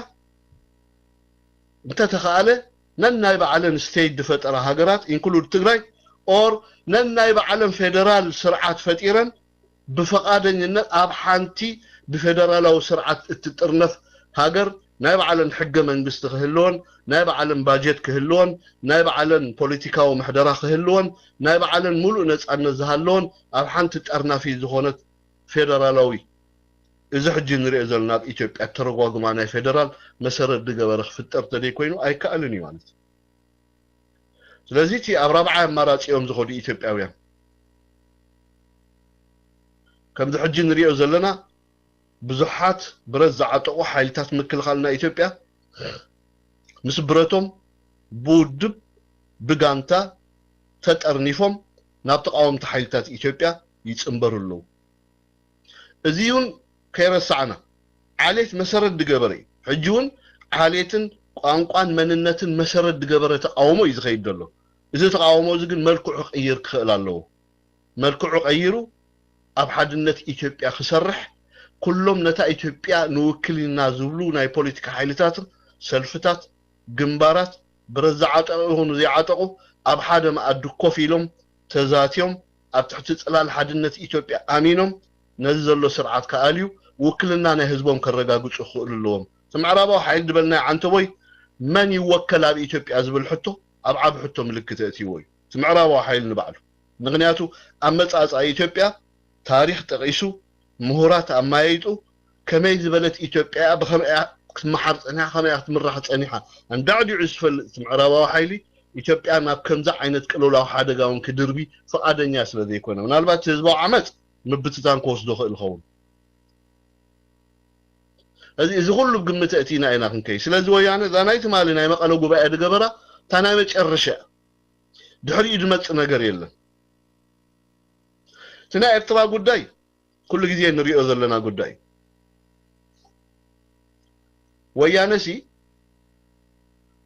እንተተኻኣለ ነናይ ባዕለን ስቴት ዝፈጠራ ሃገራት ኢንክሉድ ትግራይ ኦር ነናይ ባዕለን ፌደራል ስርዓት ፈጢረን ብፈቓደኝነት ኣብ ሓንቲ ብፌደራላዊ ስርዓት እትጥርነፍ ሃገር ናይ ባዕለን ሕገ መንግስቲ ክህልወን ናይ ባዕለን ባጀት ክህልወን ናይ ባዕለን ፖለቲካዊ ምሕደራ ክህልወን ናይ ባዕለን ሙሉእ ነፃነት ዝሃለወን ኣብ ሓንቲ ጠርናፊ ዝኾነት ፌደራላዊ እዚ ሕጂ ንሪኦ ዘለና ኣብ ኢትዮጵያ ተረጓጉማ ናይ ፌደራል መሰረት ዝገበረ ክፍጠር ተደይኮይኑ ኣይከኣልን እዩ ማለት እዩ። ስለዚ እቲ ኣብ ራብዓይ ኣማራፂ እዮም ዝኸዱ ኢትዮጵያውያን። ከምዚ ሕጂ ንሪኦ ዘለና ብዙሓት ብረት ዝዓጠቑ ሓይልታት ምክልኻል ናይ ኢትዮጵያ ምስ ብረቶም ብውድብ ብጋንታ ተጠርኒፎም ናብ ተቓወምቲ ሓይልታት ኢትዮጵያ ይፅንበሩ ኣለዉ። እዚ እውን ከይረሳዕና ዓሌት መሰረት ዝገበረ እዩ። ሕጂ እውን ዓሌትን ቋንቋን መንነትን መሰረት ዝገበረ ተቓውሞ እዩ ዝኸይድ ዘሎ። እዚ ተቓውሞ እዚ ግን መልክዑ ክቕይር ክኽእል ኣለዎ። መልክዑ ቀይሩ ኣብ ሓድነት ኢትዮጵያ ክሰርሕ ኩሎም ነታ ኢትዮጵያ ንውክል ኢና ዝብሉ ናይ ፖለቲካ ሓይልታትን ሰልፍታት ግንባራት ብረት ዝዓጠቑ ይኹኑ ዘይዓጠቑ ኣብ ሓደ መኣዲ ኮፍ ኢሎም ተዛትዮም ኣብ ትሕቲ ፅላል ሓድነት ኢትዮጵያ ኣሚኖም ነዚ ዘሎ ስርዓት ክኣልዩ ውክልና ናይ ህዝቦም ከረጋግፁ ክኽእሉ ኣለዎም። እቲ ምዕራባዊ ሓይሊ ዝበልናዮ ዓንተቦይ መን ይወከል ኣብ ኢትዮጵያ ዝብል ሕቶ ኣብ ዓቢ ሕቶ ምልክት ኣእትይዎ እዩ እቲ ምዕራባዊ ሓይሊ ንባዕሉ። ምኽንያቱ ኣመፃፅኣ ኢትዮጵያ ታሪኽ ጠቒሱ ምሁራት ኣማያይጡ ከመይ ዝበለት ኢትዮጵያ እያ ብኸመይ እያ ክትመሓር ፀኒሓ ከመይ እያ ክትምራሕ ፀኒሓ ኣንዳዕዲዑ ዝፈልጥ እቲ ምዕራባዊ ሓይሊ ኢትዮጵያ ናብ ከምዚ ዓይነት ቅልውላው ሓደጋ እውን ክድርቢ ፍቓደኛ ስለ ዘይኮነ ምናልባት ህዝባዊ ዓመፅ ምብትታን ክወስዶ ክእል ይኸውን። እዚ እዚ ኩሉ ግምት ኣእቲና ኢና ክንከይ ስለዚ ወያነ እዛ ናይ ትማሊ ናይ መቐለ ጉባኤ ዝገበራ እታ ናይ መጨረሻ እያ። ድሕሪኡ ዝመፅእ ነገር የለን። እቲ ናይ ኤርትራ ጉዳይ ኩሉ ግዜ ንሪኦ ዘለና ጉዳይ ወያነሲ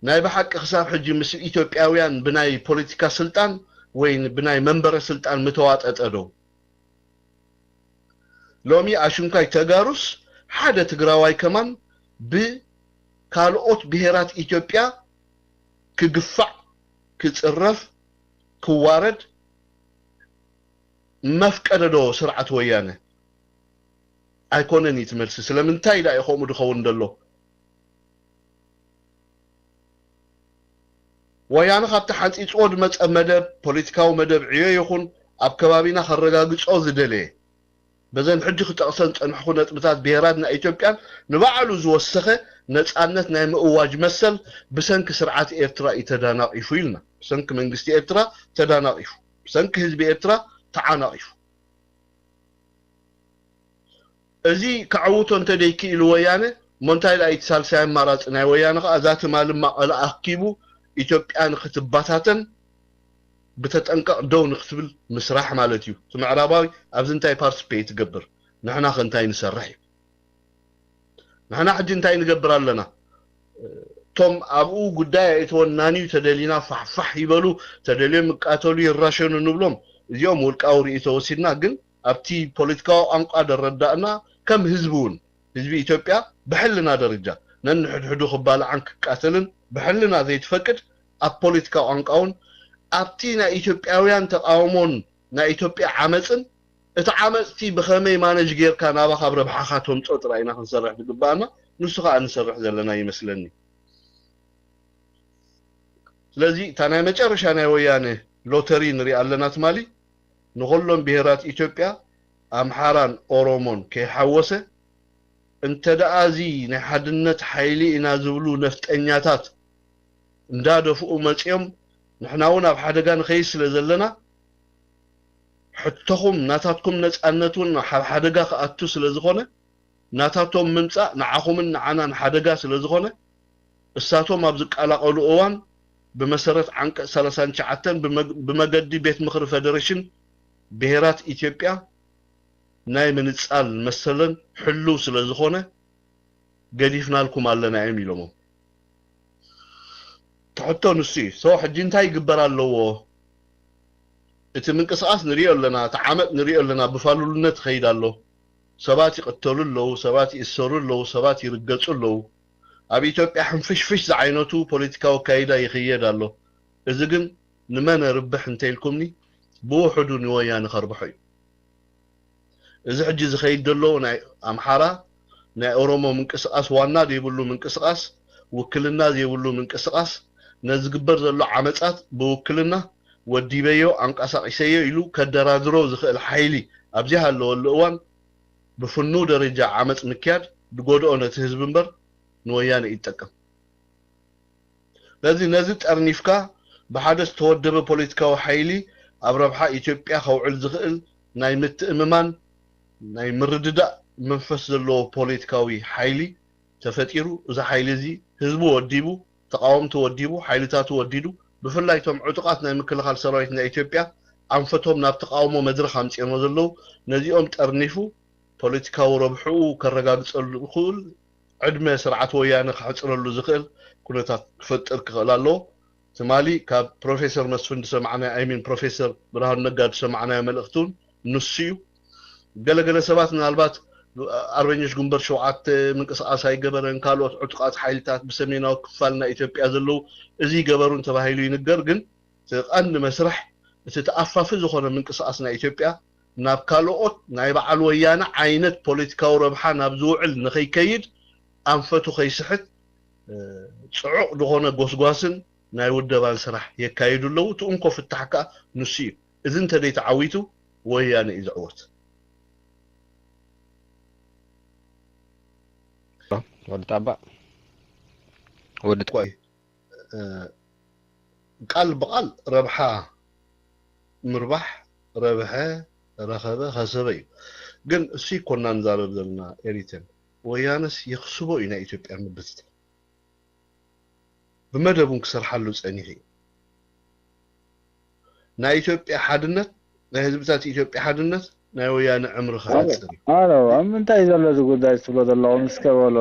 ናይ ብሓቂ ክሳብ ሕጂ ምስ ኢትዮጵያውያን ብናይ ፖለቲካ ስልጣን ወይ ብናይ መንበረ ስልጣን ምተዋጠጠ ዶ? ሎሚ ኣሽንኳይ ተጋሩስ ሓደ ትግራዋይ ከማን ብካልኦት ብሄራት ኢትዮጵያ ክግፋዕ፣ ክፅረፍ፣ ክዋረድ መፍቀደ ዶ ስርዓት ወያነ? ኣይኮነን እዩ እቲ መልሲ። ስለምንታይ ዳ እዩ ከምኡ ዝኸውን ዘሎ? ወያነ ካብቲ ሓንፂፅዎ ዝመፀ መደብ፣ ፖለቲካዊ መደብ ዕዮ ይኹን ኣብ ከባቢና ከረጋግፆ ዝደለየ፣ በዘን ሕጂ ክጠቕሰን ዝፀንሕኹ ነጥብታት ብሄራት ናይ ኢትዮጵያን ንባዕሉ ዝወሰኸ ነፃነት ናይ ምእዋጅ መሰል ብሰንኪ ስርዓት ኤርትራ እዩ ተዳናቒፉ ኢልና። ብሰንኪ መንግስቲ ኤርትራ ተዳናቒፉ፣ ብሰንኪ ህዝቢ ኤርትራ ተዓናቒፉ። እዚ ክዕውቶ እንተ ደይክኢሉ ወያነ፣ እሞ እንታይ ደኣ እቲ ሳልሳይ ኣማራጺ ናይ ወያነ ከኣ፣ እዛ ትማሊ መቐለ ኣኪቡ ኢትዮጵያ ንክትበታተን ብተጠንቀቕ ደው ንክትብል ምስራሕ ማለት እዩ። እቲ ምዕራባዊ ኣብዚ እንታይ ፓርቲስፔት ይገብር? ንሕና ከ እንታይ ንሰርሕ እዩ? ንሕና ሕጂ እንታይ ንገብር ኣለና? እቶም ኣብኡ ጉዳይ ኣይእተወናን እዩ፣ ተደሊና ፋሕፋሕ ይበሉ፣ ተደልዮም ይቃተሉ፣ ይራሸኑ ንብሎም። እዚኦም ውልቃዊ ርእይቶ ወሲድና፣ ግን ኣብቲ ፖለቲካዊ ቋንቋ ደረዳእና፣ ከም ህዝቢ እውን፣ ህዝቢ ኢትዮጵያ ብሕልና ደረጃ ነንሕድሕዱ ክባልዓን ክቃተልን ብሕልና ዘይትፈቅድ፣ ኣብ ፖለቲካ ቋንቋ እውን ኣብቲ ናይ ኢትዮጵያውያን ተቃውሞን ናይ ኢትዮጵያ ዓመፅን፣ እቲ ዓመፅቲ ብኸመይ ማነጅ ጌርካ ናባኻ ኣብ ረብሓኻ ተምፅኦ ጥራይ ኢና ክንሰርሕ ዝግባኣና። ንሱ ከዓ ንሰርሕ ዘለና ይመስለኒ። ስለዚ እታ ናይ መጨረሻ ናይ ወያነ ሎተሪ ንሪኣ ኣለና ትማሊ። ንኹሎም ብሄራት ኢትዮጵያ ኣምሓራን ኦሮሞን ከይሓወሰ፣ እንተ ደኣ እዚ ናይ ሓድነት ሓይሊ ኢና ዝብሉ ነፍጠኛታት እንዳደፍኡ መፂኦም፣ ንሕና እውን ኣብ ሓደጋ ንኸይድ ስለ ዘለና፣ ሕቶኹም ናታትኩም ነፃነት እውን ኣብ ሓደጋ ክኣቱ ስለ ዝኾነ፣ ናታቶም ምምፃእ ንዓኹምን ንዓናን ሓደጋ ስለ ዝኾነ፣ እሳቶም ኣብ ዝቀላቐሉ እዋን ብመሰረት ዓንቀፅ ሰላሳን ትሽዓተን ብመግ-፣ ብመገዲ ቤት ምኽሪ ፈደሬሽን ብሄራት ኢትዮጵያ ናይ ምንፃል መሰለን ሕሉው ስለ ዝኾነ ገዲፍናልኩም ኣለና እዮም ኢሎሞም። ትሕቶ ንሱ እዩ። ሶ ሕጂ እንታይ ይግበር ኣለዎ? እቲ ምንቅስቓስ ንሪኦ ኣለና፣ እቲ ዓመፅ ንሪኦ ኣለና፣ ብፋሉልነት ይኸይድ ኣሎ። ሰባት ይቕተሉ ኣለዉ፣ ሰባት ይእሰሩ ኣለዉ፣ ሰባት ይርገፁ ኣለዉ። ኣብ ኢትዮጵያ ሕንፍሽፍሽ ዝዓይነቱ ፖለቲካዊ ኣካይዳ ይኽየድ ኣሎ። እዚ ግን ንመን የርብሕ እንተኢልኩምኒ፣ ብውሕዱ ንወያነ ከርብሖ እዩ። እዚ ሕጂ ዝኸይድ ዘሎ ናይ ኣምሓራ፣ ናይ ኦሮሞ ምንቅስቓስ ዋና ዘይብሉ ምንቅስቓስ፣ ውክልና ዘይብሉ ምንቅስቓስ፣ ነዚ ዝግበር ዘሎ ዓመጻት ብውክልና ወዲበዮ ኣንቀሳቒሰዮ ኢሉ ከደራድሮ ዝኽእል ሓይሊ ኣብ ዘይሃለወሉ እዋን፣ ብፍኑው ደረጃ ዓመጽ ምክያድ ዝጎድኦ ነቲ ህዝቢ እምበር ንወያነ እዩ ዝጠቅም። ስለዚ ነዚ ጠርኒፍካ ብሓደ ዝተወደበ ፖለቲካዊ ሓይሊ ኣብ ረብሓ ኢትዮጵያ ከውዕል ዝኽእል ናይ ምትእምማን፣ ናይ ምርድዳእ መንፈስ ዘለዎ ፖለቲካዊ ሓይሊ ተፈጢሩ፣ እዚ ሓይሊ እዚ ህዝቡ ወዲቡ፣ ተቓወምቲ ወዲቡ፣ ሓይልታቱ ወዲዱ፣ ብፍላይ እቶም ዕጡቓት ናይ ምክልኻል ሰራዊት ናይ ኢትዮጵያ ኣንፈቶም ናብ ተቓውሞ መድረኽ ኣምጺኦሞ ዘለዉ፣ ነዚኦም ጠርኒፉ ፖለቲካዊ ረብሕኡ ከረጋግጸሉ ዝኽእል ዕድመ ስርዓት ወያነ ከሕጽረሉ ዝኽእል ኩነታት ክፈጥር ክኽእል ኣለዎ። ትማሊ ካብ ፕሮፌሰር መስፍን ዝሰማዕናዮ፣ I mean ፕሮፌሰር ብርሃኑ ነጋ ዝሰማዕናዮ መልእኽቲ እውን ንሱ እዩ። ገለገለ ሰባት ምናልባት ኣርበኞች ግንቦት ሸውዓተ ምንቅስቓስ ኣይገበረን፣ ካልኦት ዕጡቓት ሓይልታት ብሰሜናዊ ክፋል ናይ ኢትዮጵያ ዘለዉ እዚ ይገበሩን ተባሂሉ ይንገር። ግን እቲ ቀንዲ መስርሕ፣ እቲ ተኣፋፊ ዝኾነ ምንቅስቓስ ናይ ኢትዮጵያ ናብ ካልኦት ናይ በዓል ወያነ ዓይነት ፖለቲካዊ ረብሓ ናብ ዝውዕል ንኸይከይድ፣ ኣንፈቱ ከይስሕት፣ እ፣ ጽዑቕ ዝኾነ ጎስጓስን ናይ ውደባን ስራሕ የካይዱ ኣለዉ። እቲ እንኮ ፍታሕ ከኣ ንሱ እዩ። እዚ እንተ ደይተዓዊቱ ወያነ እዩ ዝዕወት። ወዲ ጣባ፣ ወዲ ቆይ፣ እ፣ ቃል ብቃል ረብሓ ምርባሕ፣ ረብሐ፣ ረኸበ፣ ከሰበ እዩ። ግን እሱ ይኮና ንዛረብ ዘለና ኤሪተን። ወያነስ የኽስቦ እዩ ናይ ኢትዮጵያ ምብትታን። ብመደቡን ክሰርሓሉ ጸኒሑ እዩ። ናይ ኢትዮጵያ ሓድነት፣ ናይ ህዝብታት ኢትዮጵያ ሓድነት ናይ ወያነ ዕምሪ ክዓጽር እዩ። ኣሎ፣ ኣብ ምንታይ እዩ ዘሎ እዚ ጉዳይ ትብሎ ዘለኹም? እስከ በሎ።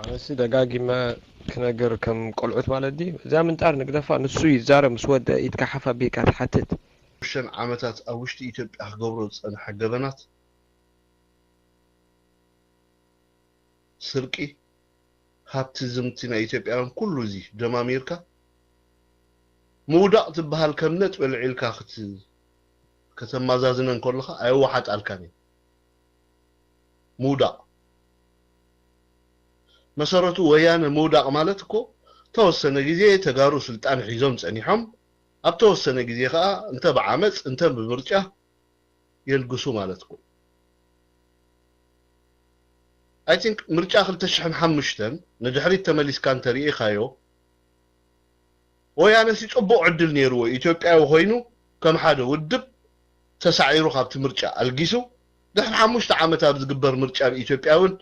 ኣነሲ ደጋጊመ ክነግር ከም ቆልዑት ማለት ድዩ? እዚኣ ምንጣር ንግደፋ፣ ንሱ ይዛረብ ምስ ወደ ኢድካ ሓፍ ኣቢልካ ትሓትት። ሽዱሽተ ዓመታት ኣብ ውሽጢ ኢትዮጵያ ክገብሮ ዝጸንሐ ገበናት፣ ስርቂ፣ ሃብቲ ዝምቲ ናይ ኢትዮጵያውያን ኩሉ እዚ ደማሚርካ ምውዳቕ ትበሃል ከም ነጥቢ ኣልዒልካ ክት-፣ ከተማዛዝነን ከለኻ ኣየወሓጣልካን እዩ። ምውዳቕ መሰረቱ ወያነ ምውዳቕ ማለት እኮ ተወሰነ ግዜ ተጋሩ ስልጣን ሒዞም ጸኒሖም፣ ኣብ ተወሰነ ግዜ ከኣ እንተ ብዓመጽ እንተ ብምርጫ የልግሱ ማለት እኮ። I think ምርጫ ክልተ ሽሕን ሓሙሽተን ንድሕሪት ተመሊስካ እንተሪኢኻዮ፣ ወያነሲ ጽቡቕ ዕድል ነይርዎ፣ ኢትዮጵያዊ ኮይኑ ከም ሓደ ውድብ ተሳዒሩ ካብቲ ምርጫ ኣልጊሱ ድሕሪ ሓሙሽተ ዓመት ኣብ ዝግበር ምርጫ ኣብ ኢትዮጵያ እውን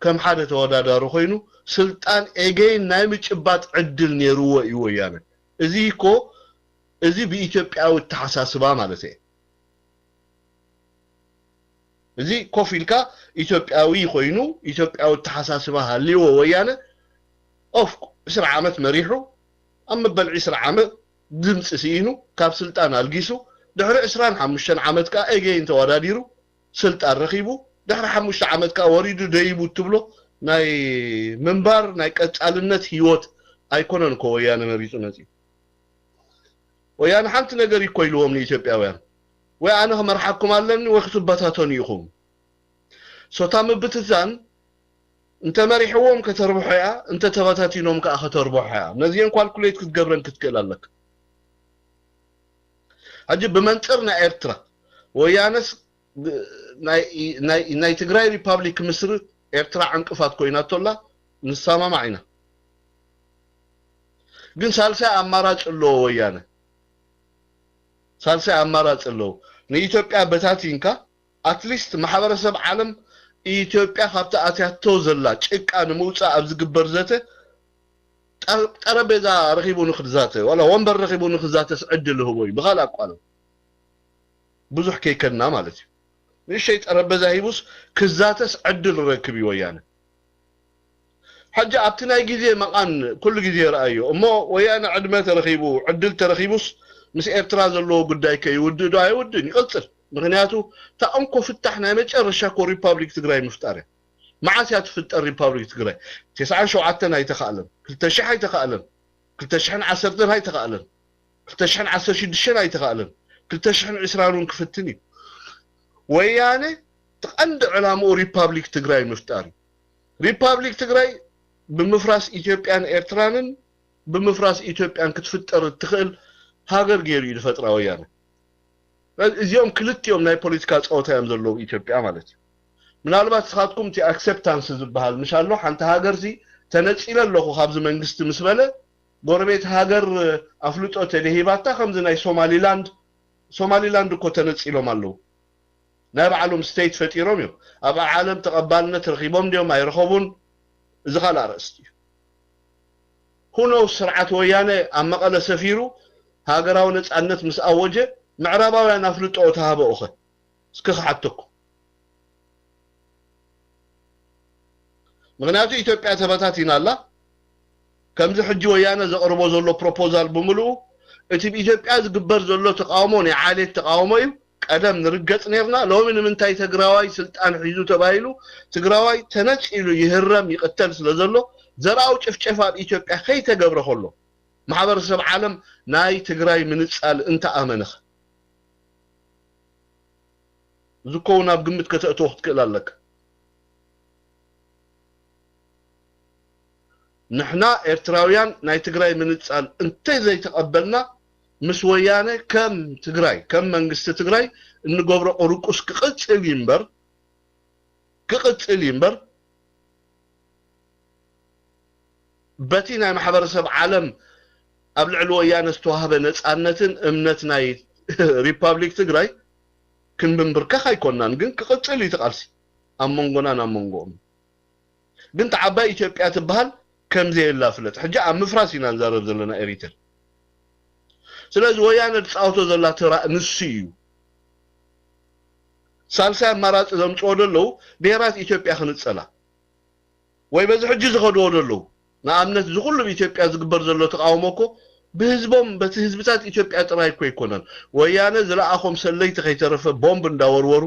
ከም ሓደ ተወዳዳሪ ኮይኑ ስልጣን ኤገይን ናይ ምጭባጥ ዕድል ነይርዎ እዩ ወያነ። እዚ እኮ እዚ ብኢትዮጵያዊ ኣተሓሳስባ ማለት እየ። እዚ ኮፍ ኢልካ ኢትዮጵያዊ ኮይኑ ኢትዮጵያዊ ኣተሓሳስባ ሃልይዎ ወያነ ኦፍ ዕስራ ዓመት መሪሑ ኣብ መበል ዕስራ ዓመት ድምፂ ስኢኑ ካብ ስልጣን ኣልጊሱ ድሕሪ ዕስራን ሓሙሽተን ዓመት ከዓ ኤገይን ተወዳዲሩ ስልጣን ረኺቡ ድሕሪ ሓሙሽተ ዓመት ከዓ ወሪዱ ደይቡ እትብሎ ናይ ምንባር ናይ ቀፃልነት ህይወት ኣይኮነን እኮ ወያነ መሪፁ መፂኡ። ወያነ ሓንቲ ነገር እኮ ኢልዎም ንኢትዮጵያውያን፣ ወይ ኣነ ክመርሓኩም ኣለኒ ወይ ክትበታተኑ ኢኹም። ሶታ ምብትታን እንተ መሪሕዎም ከተርብሖ እያ፣ እንተ ተበታቲኖም ከዓ ከተርብሖ እያ። ነዚአን ኳልኩሌት ክትገብረን ክትክእል ኣለካ። ሕጂ ብመንፅር ናይ ኤርትራ ወያነስ ብ- ናይ ናይ ናይ ትግራይ ሪፓብሊክ ምስሪ ኤርትራ ዕንቅፋት ኮይናቶ ኣላ፣ ንሰማማዕ ኢና። ግን ሳልሳይ ኣማራጭ ኣለዎ ወያነ፣ ሳልሳይ ኣማራጭ ኣለዎ። ንኢትዮጵያ በታቲንካ ኣትሊስት ማሕበረሰብ ዓለም ኢትዮጵያ ካብቲ ኣትያቶ ዘላ ጭቃ ንምውፃእ ኣብ ዝግበር ዘተ ጠር- ጠረጴዛ ረኺቡ ንክዛተ ዋላ ወንበር ረኺቡ ንክዛተስ ዕድል ይህቦ እዩ ብካልእ ኣቋልም ብዙሕ ከይከድና ማለት እዩ። ንእሽተይ ጠረጴዛ ሂቡስ ክዛተስ ዕድል ረክብ እዩ ወያነ። ሕጂ ኣብቲ ናይ ግዜ መቓን ኩሉ ግዜ ይረኣዮ እሞ ወያነ ዕድመ ተረኺቡ ዕድል ተረኺቡስ ምስ ኤርትራ ዘለዎ ጉዳይ ከይውድእ ዶ ኣይውድእን ይቕጽል። ምክንያቱ እታ እንኮ ፍታሕ ናይ መጨረሻ እኮ ሪፓብሊክ ትግራይ ምፍጣር እያ። መዓስ እያ ትፍጠር ሪፓብሊክ ትግራይ? ተስዓን ሸውዓተን ኣይተኻእለን፣ ክልተ ሽሕ ኣይተኻእለን፣ ክልተ ሽሕን ዓሰርተን ኣይተኻእለን፣ ክልተ ሽሕን ዓሰርተ ሽዱሽተን ኣይተኻእለን፣ ክልተ ሽሕን ዕስራን እውን ክፍትን እዩ። ወያነ እቲ ቀንዲ ዕላምኡ ሪፓብሊክ ትግራይ ምፍጣር እዩ። ሪፓብሊክ ትግራይ ብምፍራስ ኢትዮጵያን ኤርትራንን ብምፍራስ ኢትዮጵያን ክትፍጠር እትኽእል ሃገር ገይሩ እዩ ዝፈጥራ ወያነ። እዚኦም ክልቲኦም ናይ ፖለቲካ ፀወታ እዮም ዘለዉ ኢትዮጵያ ማለት እዩ። ምናልባት ንስኻትኩም እቲ ኣክሰፕታንስ ዝበሃል ምሽ ኣሎ ሓንቲ ሃገር ሲ ተነፂለ ኣለኹ ካብዚ መንግስቲ ምስ በለ ጎረቤት ሃገር ኣፍልጦ ተደሂባታ ከምዚ ናይ ሶማሊላንድ ሶማሊላንድ እኮ ተነፂሎም ኣለዉ ናይ ባዕሎም ስቴት ፈጢሮም እዮም ኣብ ዓለም ተቐባልነት ረኺቦም ድዮም ኣይረኸቡን እዚ ካልእ ኣርእስቲ እዩ ሁኖ ስርዓት ወያነ ኣብ መቐለ ሰፊሩ ሃገራዊ ነፃነት ምስ ኣወጀ ምዕራባውያን ኣፍልጦ ተሃበኡኸ እስኪ ክሓተኩም ምኽንያቱ ኢትዮጵያ ተበታቲና ኣላ ከምዚ ሕጂ ወያነ ዘቕርቦ ዘሎ ፕሮፖዛል ብምልኡ እቲ ብኢትዮጵያ ዝግበር ዘሎ ተቃውሞ ናይ ዓሌት ተቃውሞ እዩ ቀደም ንርገጽ ነርና ሎሚ ንምንታይ ተግራዋይ ስልጣን ሒዙ ተባሂሉ ትግራዋይ ተነጺሉ ይህረም ይቕተል ስለ ዘሎ ዘርኣዊ ጭፍጨፋ ኣብ ኢትዮጵያ ከይተገብረ ከሎ ማሕበረሰብ ዓለም ናይ ትግራይ ምንጻል እንተኣመነኸ ዝኮውን ኣብ ግምት ከተእትዎ ክትክእል ኣለካ ንሕና ኤርትራውያን ናይ ትግራይ ምንጻል እንተዘይተቐበልና ምስ ወያነ ከም ትግራይ ከም መንግስቲ ትግራይ እንገብሮ ቁርቁስ ክቕጽል እዩ እምበር ክቕጽል እዩ እምበር በቲ ናይ ማሕበረሰብ ዓለም ኣብ ልዕሊ ወያነ ዝተዋህበ ነፃነትን እምነት ናይ ሪፓብሊክ ትግራይ ክንብንብርከኽ ኣይኮናን ግን ክቕፅል እዩ ቃልሲ ኣብ መንጎናን ኣብ መንጎኦም ግን ተዓባይ ኢትዮጵያ ትበሃል ከምዘየላ ፍለጥ ሕጂ ኣብ ምፍራስ ኢና ንዛረብ ዘለና ኤሪትር ስለዚ ወያነ ዝፃወቶ ዘላ ተራ ንሱ እዩ ሳልሳይ ኣማራፂ ዘምፅኦ ዘለዉ ብሄራት ኢትዮጵያ ክንፀላ ወይ በዚ ሕጂ ዝኸድዎ ዘለዉ ንኣብነት እዚ ኩሉ ብኢትዮጵያ ዝግበር ዘሎ ተቃውሞ እኮ ብህዝቦም በቲ ህዝብታት ኢትዮጵያ ጥራይ እኮ ኣይኮነን ወያነ ዝለኣኾም ሰለይቲ ከይተረፈ ቦምብ እንዳወርወሩ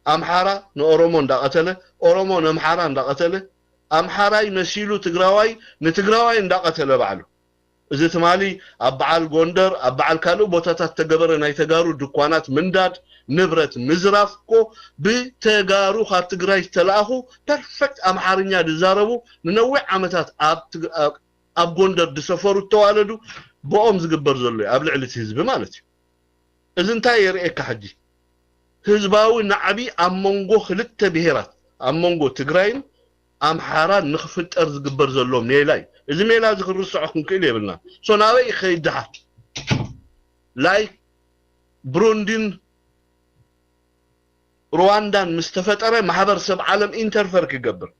ኣምሓራ ንኦሮሞ እንዳቐተለ ኦሮሞ ንኣምሓራ እንዳቐተለ ኣምሓራይ መሲሉ ትግራዋይ ንትግራዋይ እንዳቐተለ ባዕሉ እዚ ትማሊ ኣብ በዓል ጎንደር ኣብ በዓል ካልእ ቦታታት ተገበረ ናይ ተጋሩ ድኳናት ምንዳድ ንብረት ምዝራፍ እኮ ብተጋሩ ካብ ትግራይ ዝተለኣኹ ፐርፈክት ኣምሓርኛ ዝዛረቡ ንነዊሕ ዓመታት ኣብ ጎንደር ዝሰፈሩ ዝተዋለዱ ብኦም ዝግበር ዘሎ እዩ ኣብ ልዕሊ እቲ ህዝቢ ማለት እዩ እዚ እንታይ የርእየካ ሕጂ ህዝባዊ ናዕቢ ኣብ መንጎ ክልተ ብሄራት ኣብ መንጎ ትግራይን ኣምሓራን ንክፍጠር ዝግበር ዘሎ ሜላ እዩ እዚ ሜላ እዚ ክንርስዖ ክንክእል የብልና so ናበይ ይኸይድ ድሓር like ብሩንዲን ሩዋንዳን ምስ ተፈጠረ ማሕበረሰብ ዓለም ኢንተርፈር ክገብር፣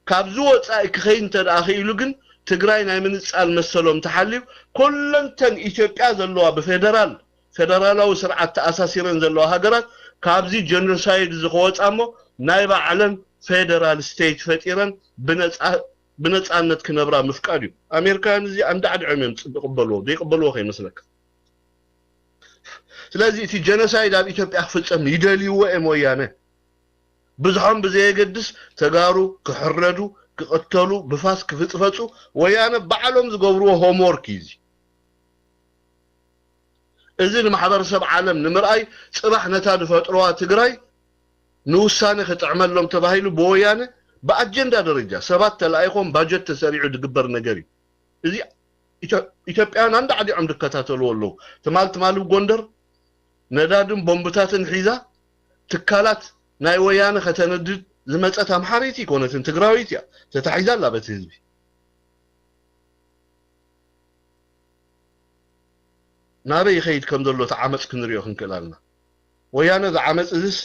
ካብዚ ወፃኢ ክኸይድ እንተ ደኣ ክኢሉ ግን ትግራይ ናይ ምንፃል መሰሎም ተሓልዩ፣ ኩለንተን ኢትዮጵያ ዘለዋ ብፌደራል፣ ፌደራላዊ ስርዓት ተኣሳሲረን ዘለዋ ሃገራት ካብዚ ጀኖሳይድ እዚ ክወፃ እሞ ናይ ባዕለን ፌደራል ስቴት ፈጢረን ብነፃ-፣ ብነፃነት ክነብራ ምፍቃድ እዩ። ኣሜሪካውያን እዚ ኣንዳዕዲዖም እዮም ዝቕበልዎ፣ ዘይቕበልዎ ከይመስለካ። ስለዚ እቲ ጀኖሳይድ ኣብ ኢትዮጵያ ክፍፀም ይደልይዎ እዮም ወያነ። ብዙሖም ብዘየገድስ ተጋሩ ክሕረዱ፣ ክቕተሉ፣ ብፋስ ክፍፅፈፁ ወያነ ባዕሎም ዝገብርዎ ሆምወርክ እዩ እዚ። እዚ ንማሕበረሰብ ዓለም ንምርኣይ፣ ፅባሕ ነታ ዝፈጥረዋ ትግራይ ንውሳነ ክጥዕመሎም ተባሂሉ ብወያነ ብኣጀንዳ ደረጃ ሰባት ተላኢኾም ባጀት ተሰሪዑ ዝግበር ነገር እዩ። እዚ ኢትዮ-፣ ኢትዮጵያውያን ኣንዳዕዲዖም ዝከታተልዎ ኣለዉ። ትማል ትማል ኣብ ጎንደር ነዳድን ቦምብታትን ሒዛ ትካላት ናይ ወያነ ከተነድድ ዝመፀት ኣምሓረይቲ ኣይኮነትን፣ ትግራወይቲ እያ። ተታሒዛ ኣላ በቲ ህዝቢ። ናበይ ይኸይድ ከም ዘሎ እቲ ዓመፅ ክንሪኦ ክንክእል ኣለና። ወያነ ዝዓመፅ እዝስ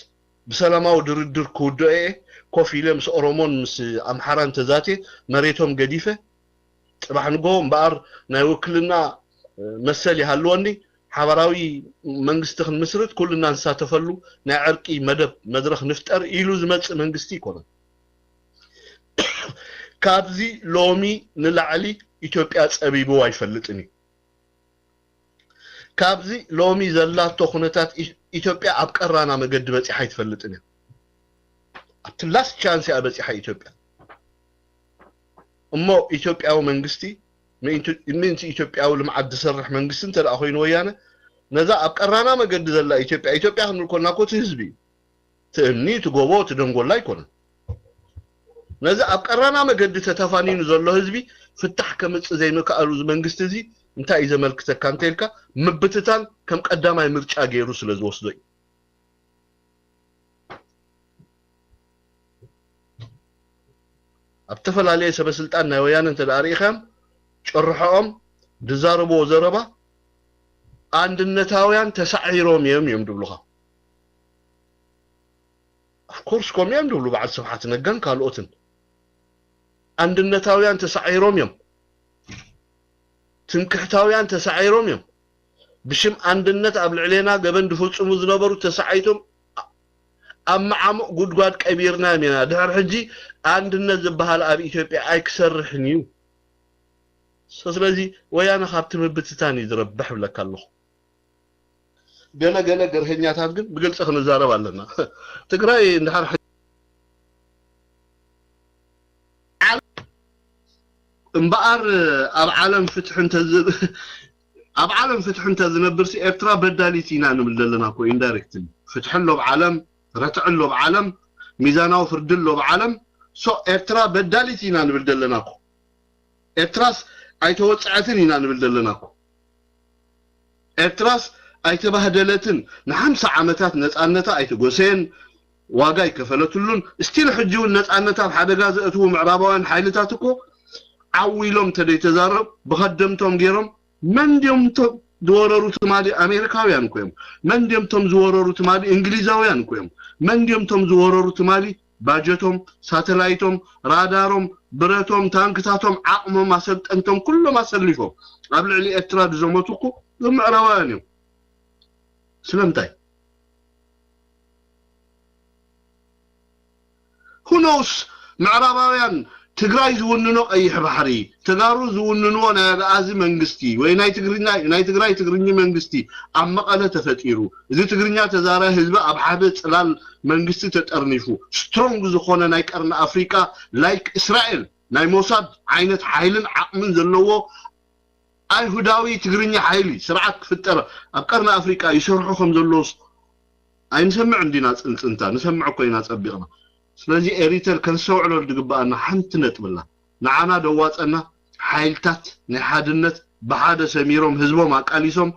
ብሰላማዊ ድርድር ክውድኦ እየ፣ ኮፍ ኢለ ምስ ኦሮሞን ምስ ኣምሓራን ተዛቴ መሬቶም ገዲፈ፣ ፅባሕ ንጎ እምበኣር ናይ ውክልና መሰል ይሃልወኒ፣ ሓባራዊ መንግስቲ ክንምስርት ኩልና ንሳተፈሉ ናይ ዕርቂ መደብ መድረኽ ንፍጠር ኢሉ ዝመፅእ መንግስቲ ኣይኮነን። ካብዚ ሎሚ ንላዕሊ ኢትዮጵያ ፀቢብዋ ኣይፈልጥን እዩ። ካብዚ ሎሚ ዘላቶ ኩነታት ኢ-፣ ኢትዮጵያ ኣብ ቀራና መገዲ በፂሓ ኣይትፈልጥን እያ። ኣብቲ ላስት ቻንስ እያ በፂሓ ኢትዮጵያ። እሞ ኢትዮጵያዊ መንግስቲ፣ ምእንቲ፣ ምእንቲ ኢትዮጵያዊ ልምዓት ዝሰርሕ መንግስቲ እንተ ደኣ ኮይኑ ወያነ፣ ነዛ ኣብ ቀራና መገዲ ዘላ ኢትዮጵያ፣ ኢትዮጵያ ክንብል ኮና እኮ እቲ ህዝቢ እዩ። እቲ እምኒ፣ እቲ ጎቦ፣ እቲ ደንጎላ ኣይኮነን። ነዚ ኣብ ቀራና መገዲ ተተፋኒኑ ዘሎ ህዝቢ ፍታሕ ከምጽእ ዘይምክኣሉ እዚ መንግስቲ እዚ እንታይ እዩ ዘመልክተካ እንተኢልካ፣ ምብትታን ከም ቀዳማይ ምርጫ ገይሩ ስለ ዝወስዶ እዩ። ኣብ ዝተፈላለየ ሰበ ስልጣን ናይ ወያነ እንተ ደኣ ርኢኻዮም፣ ጭርሖኦም፣ ዝዛረብዎ ዘረባ፣ ኣንድነታውያን ተሳዒሮም እዮም እዮም ዝብሉኻ። ኦፍኮርስ ከምኡ እዮም ዝብሉ በዓል ስብሓት ነጋን ካልኦትን። ኣንድነታውያን ተሳዒሮም እዮም። ትምክሕታውያን ተሳዒሮም እዮም። ብሽም ኣንድነት ኣብ ልዕሌና ገበን ዝፍጽሙ ዝነበሩ ተሳዒቶም ኣብ መዓሙቕ ጉድጓድ ቀቢርናዮም ኢና። ድሕሪ ሕጂ ኣንድነት ዝበሃል ኣብ ኢትዮጵያ ኣይክሰርሕን እዩ። ሶ ስለዚ ወያነ ካብቲ ምብትታን እዩ ዝረብሕ እብለካ ኣለኹ። ገለ ገለ ገርሀኛታት ግን ብግልፂ ክንዛረብ ኣለና። ትግራይ እንድሕር ሕ-፣ እምበኣር ኣብ ዓለም ፍትሒ እንተዝ-፣ ኣብ ዓለም ፍትሒ እንተዝነብርሲ ኤርትራ በዳሊት ኢና ንብል ዘለና እኮ ኢንዳይሬክትሊ። ፍትሒ ኣሎ ኣብ ዓለም፣ ርትዒ ኣሎ ኣብ ዓለም፣ ሚዛናዊ ፍርዲ ኣሎ ኣብ ዓለም። ሶ ኤርትራ በዳሊት ኢና ንብል ዘለና እኮ። ኤርትራስ ኣይተወፅዐትን ኢና ንብል ዘለና እኮ። ኤርትራስ ኣይተባህደለትን፣ ንሓምሳ ዓመታት ነፃነታ ኣይተጎሰየን፣ ዋጋ ኣይከፈለትሉን። ስቲል ሕጂ እውን ነፃነታ ኣብ ሓደጋ ዘእትዉ ምዕራባውያን ሓይልታት እኮ ዓው ኢሎም እንተደይተዛረብ ብኸደምቶም ገይሮም መን ድዮም እቶም ዝወረሩ ትማሊ? ኣሜሪካውያን እኮ እዮም። መን ድዮም እቶም ዝወረሩ ትማሊ? እንግሊዛውያን እኮ እዮም። መን ድዮም እቶም ዝወረሩ ትማሊ? ባጀቶም፣ ሳተላይቶም፣ ራዳሮም፣ ብረቶም፣ ታንክታቶም፣ ዓቕሞም፣ ኣሰልጠንቶም ኩሎም ኣሰሊፎም ኣብ ልዕሊ ኤርትራ ዝዘመቱ እኮ እዞም ምዕራባውያን እዮም። ስለምንታይ? Who knows? ምዕራባውያን ትግራይ ዝውንኖ ቀይሕ ባሕሪ፣ ተጋሩ ዝውንንዎ ናይ ኣግኣዚ መንግስቲ ወይ ናይ ትግርኛ፣ ናይ ትግራይ ትግርኚ መንግስቲ ኣብ መቐለ ተፈጢሩ፣ እዚ ትግርኛ ተዛራቢ ህዝቢ ኣብ ሓደ ጽላል መንግስቲ ተጠርኒፉ፣ ስትሮንግ ዝኾነ ናይ ቀርኒ ኣፍሪቃ ላይክ እስራኤል ናይ ሞሳድ ዓይነት ሓይልን ዓቕምን ዘለዎ ኣይሁዳዊ ትግርኛ ሓይሊ ስርዓት ክፍጠር ኣብ ቀርኒ ኣፍሪቃ ይሰርሑ ከም ዘለውስ ኣይንሰምዕን ዲና? ጽንጽንታ ንሰምዕ እኮ ኢና ጸቢቕና። ስለዚ ኤሪተር ከነስተውዕለሉ ዝግበኣና ሓንቲ ነጥቢ ኣላ። ንዓና ደዋጸና ሓይልታት ናይ ሓድነት ብሓደ ሰሚሮም ህዝቦም ኣቃሊሶም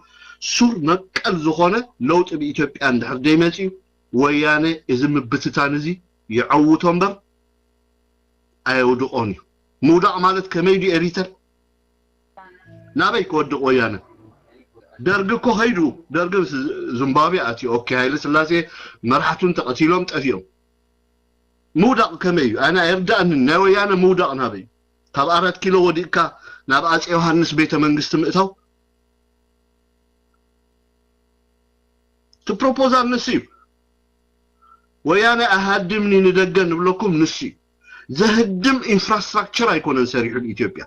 ሱር ነቀል ዝኾነ ለውጢ ብኢትዮጵያ እንድሕር ደይመጽዩ ወያነ እዚ ምብትታን እዚ ይዐውቶ እምበር ኣየውድቖን እዩ። ምውዳቕ ማለት ከመይ ድዩ ኤሪተር? ናበይ ክወድቕ ወያነ? ደርጊ እኮ ኸይዱ፣ ደርጊ ምስ ዚምባብዌ ኣትዩ። ኦኬ፣ ሃይለ ስላሴ መራሕቱን ተቐቲሎም ጠፊኦም። ምውዳቕ ከመይ እዩ? ኣነ ኣይርዳእንን፣ ናይ ወያነ ምውዳቕ ናበይ? ካብ ኣራት ኪሎ ወዲቕካ ናብ ኣጼ ዮሃንስ ቤተ መንግስቲ ምእታው? እቲ ፕሮፖዛል ንሱ እዩ። ወያነ ኣሃድምኒ ንደገ ንብለኩም ንሱ እዩ። ዘህድም ኢንፍራስትራክቸር ኣይኮነን ሰሪሑ ንኢትዮጵያ።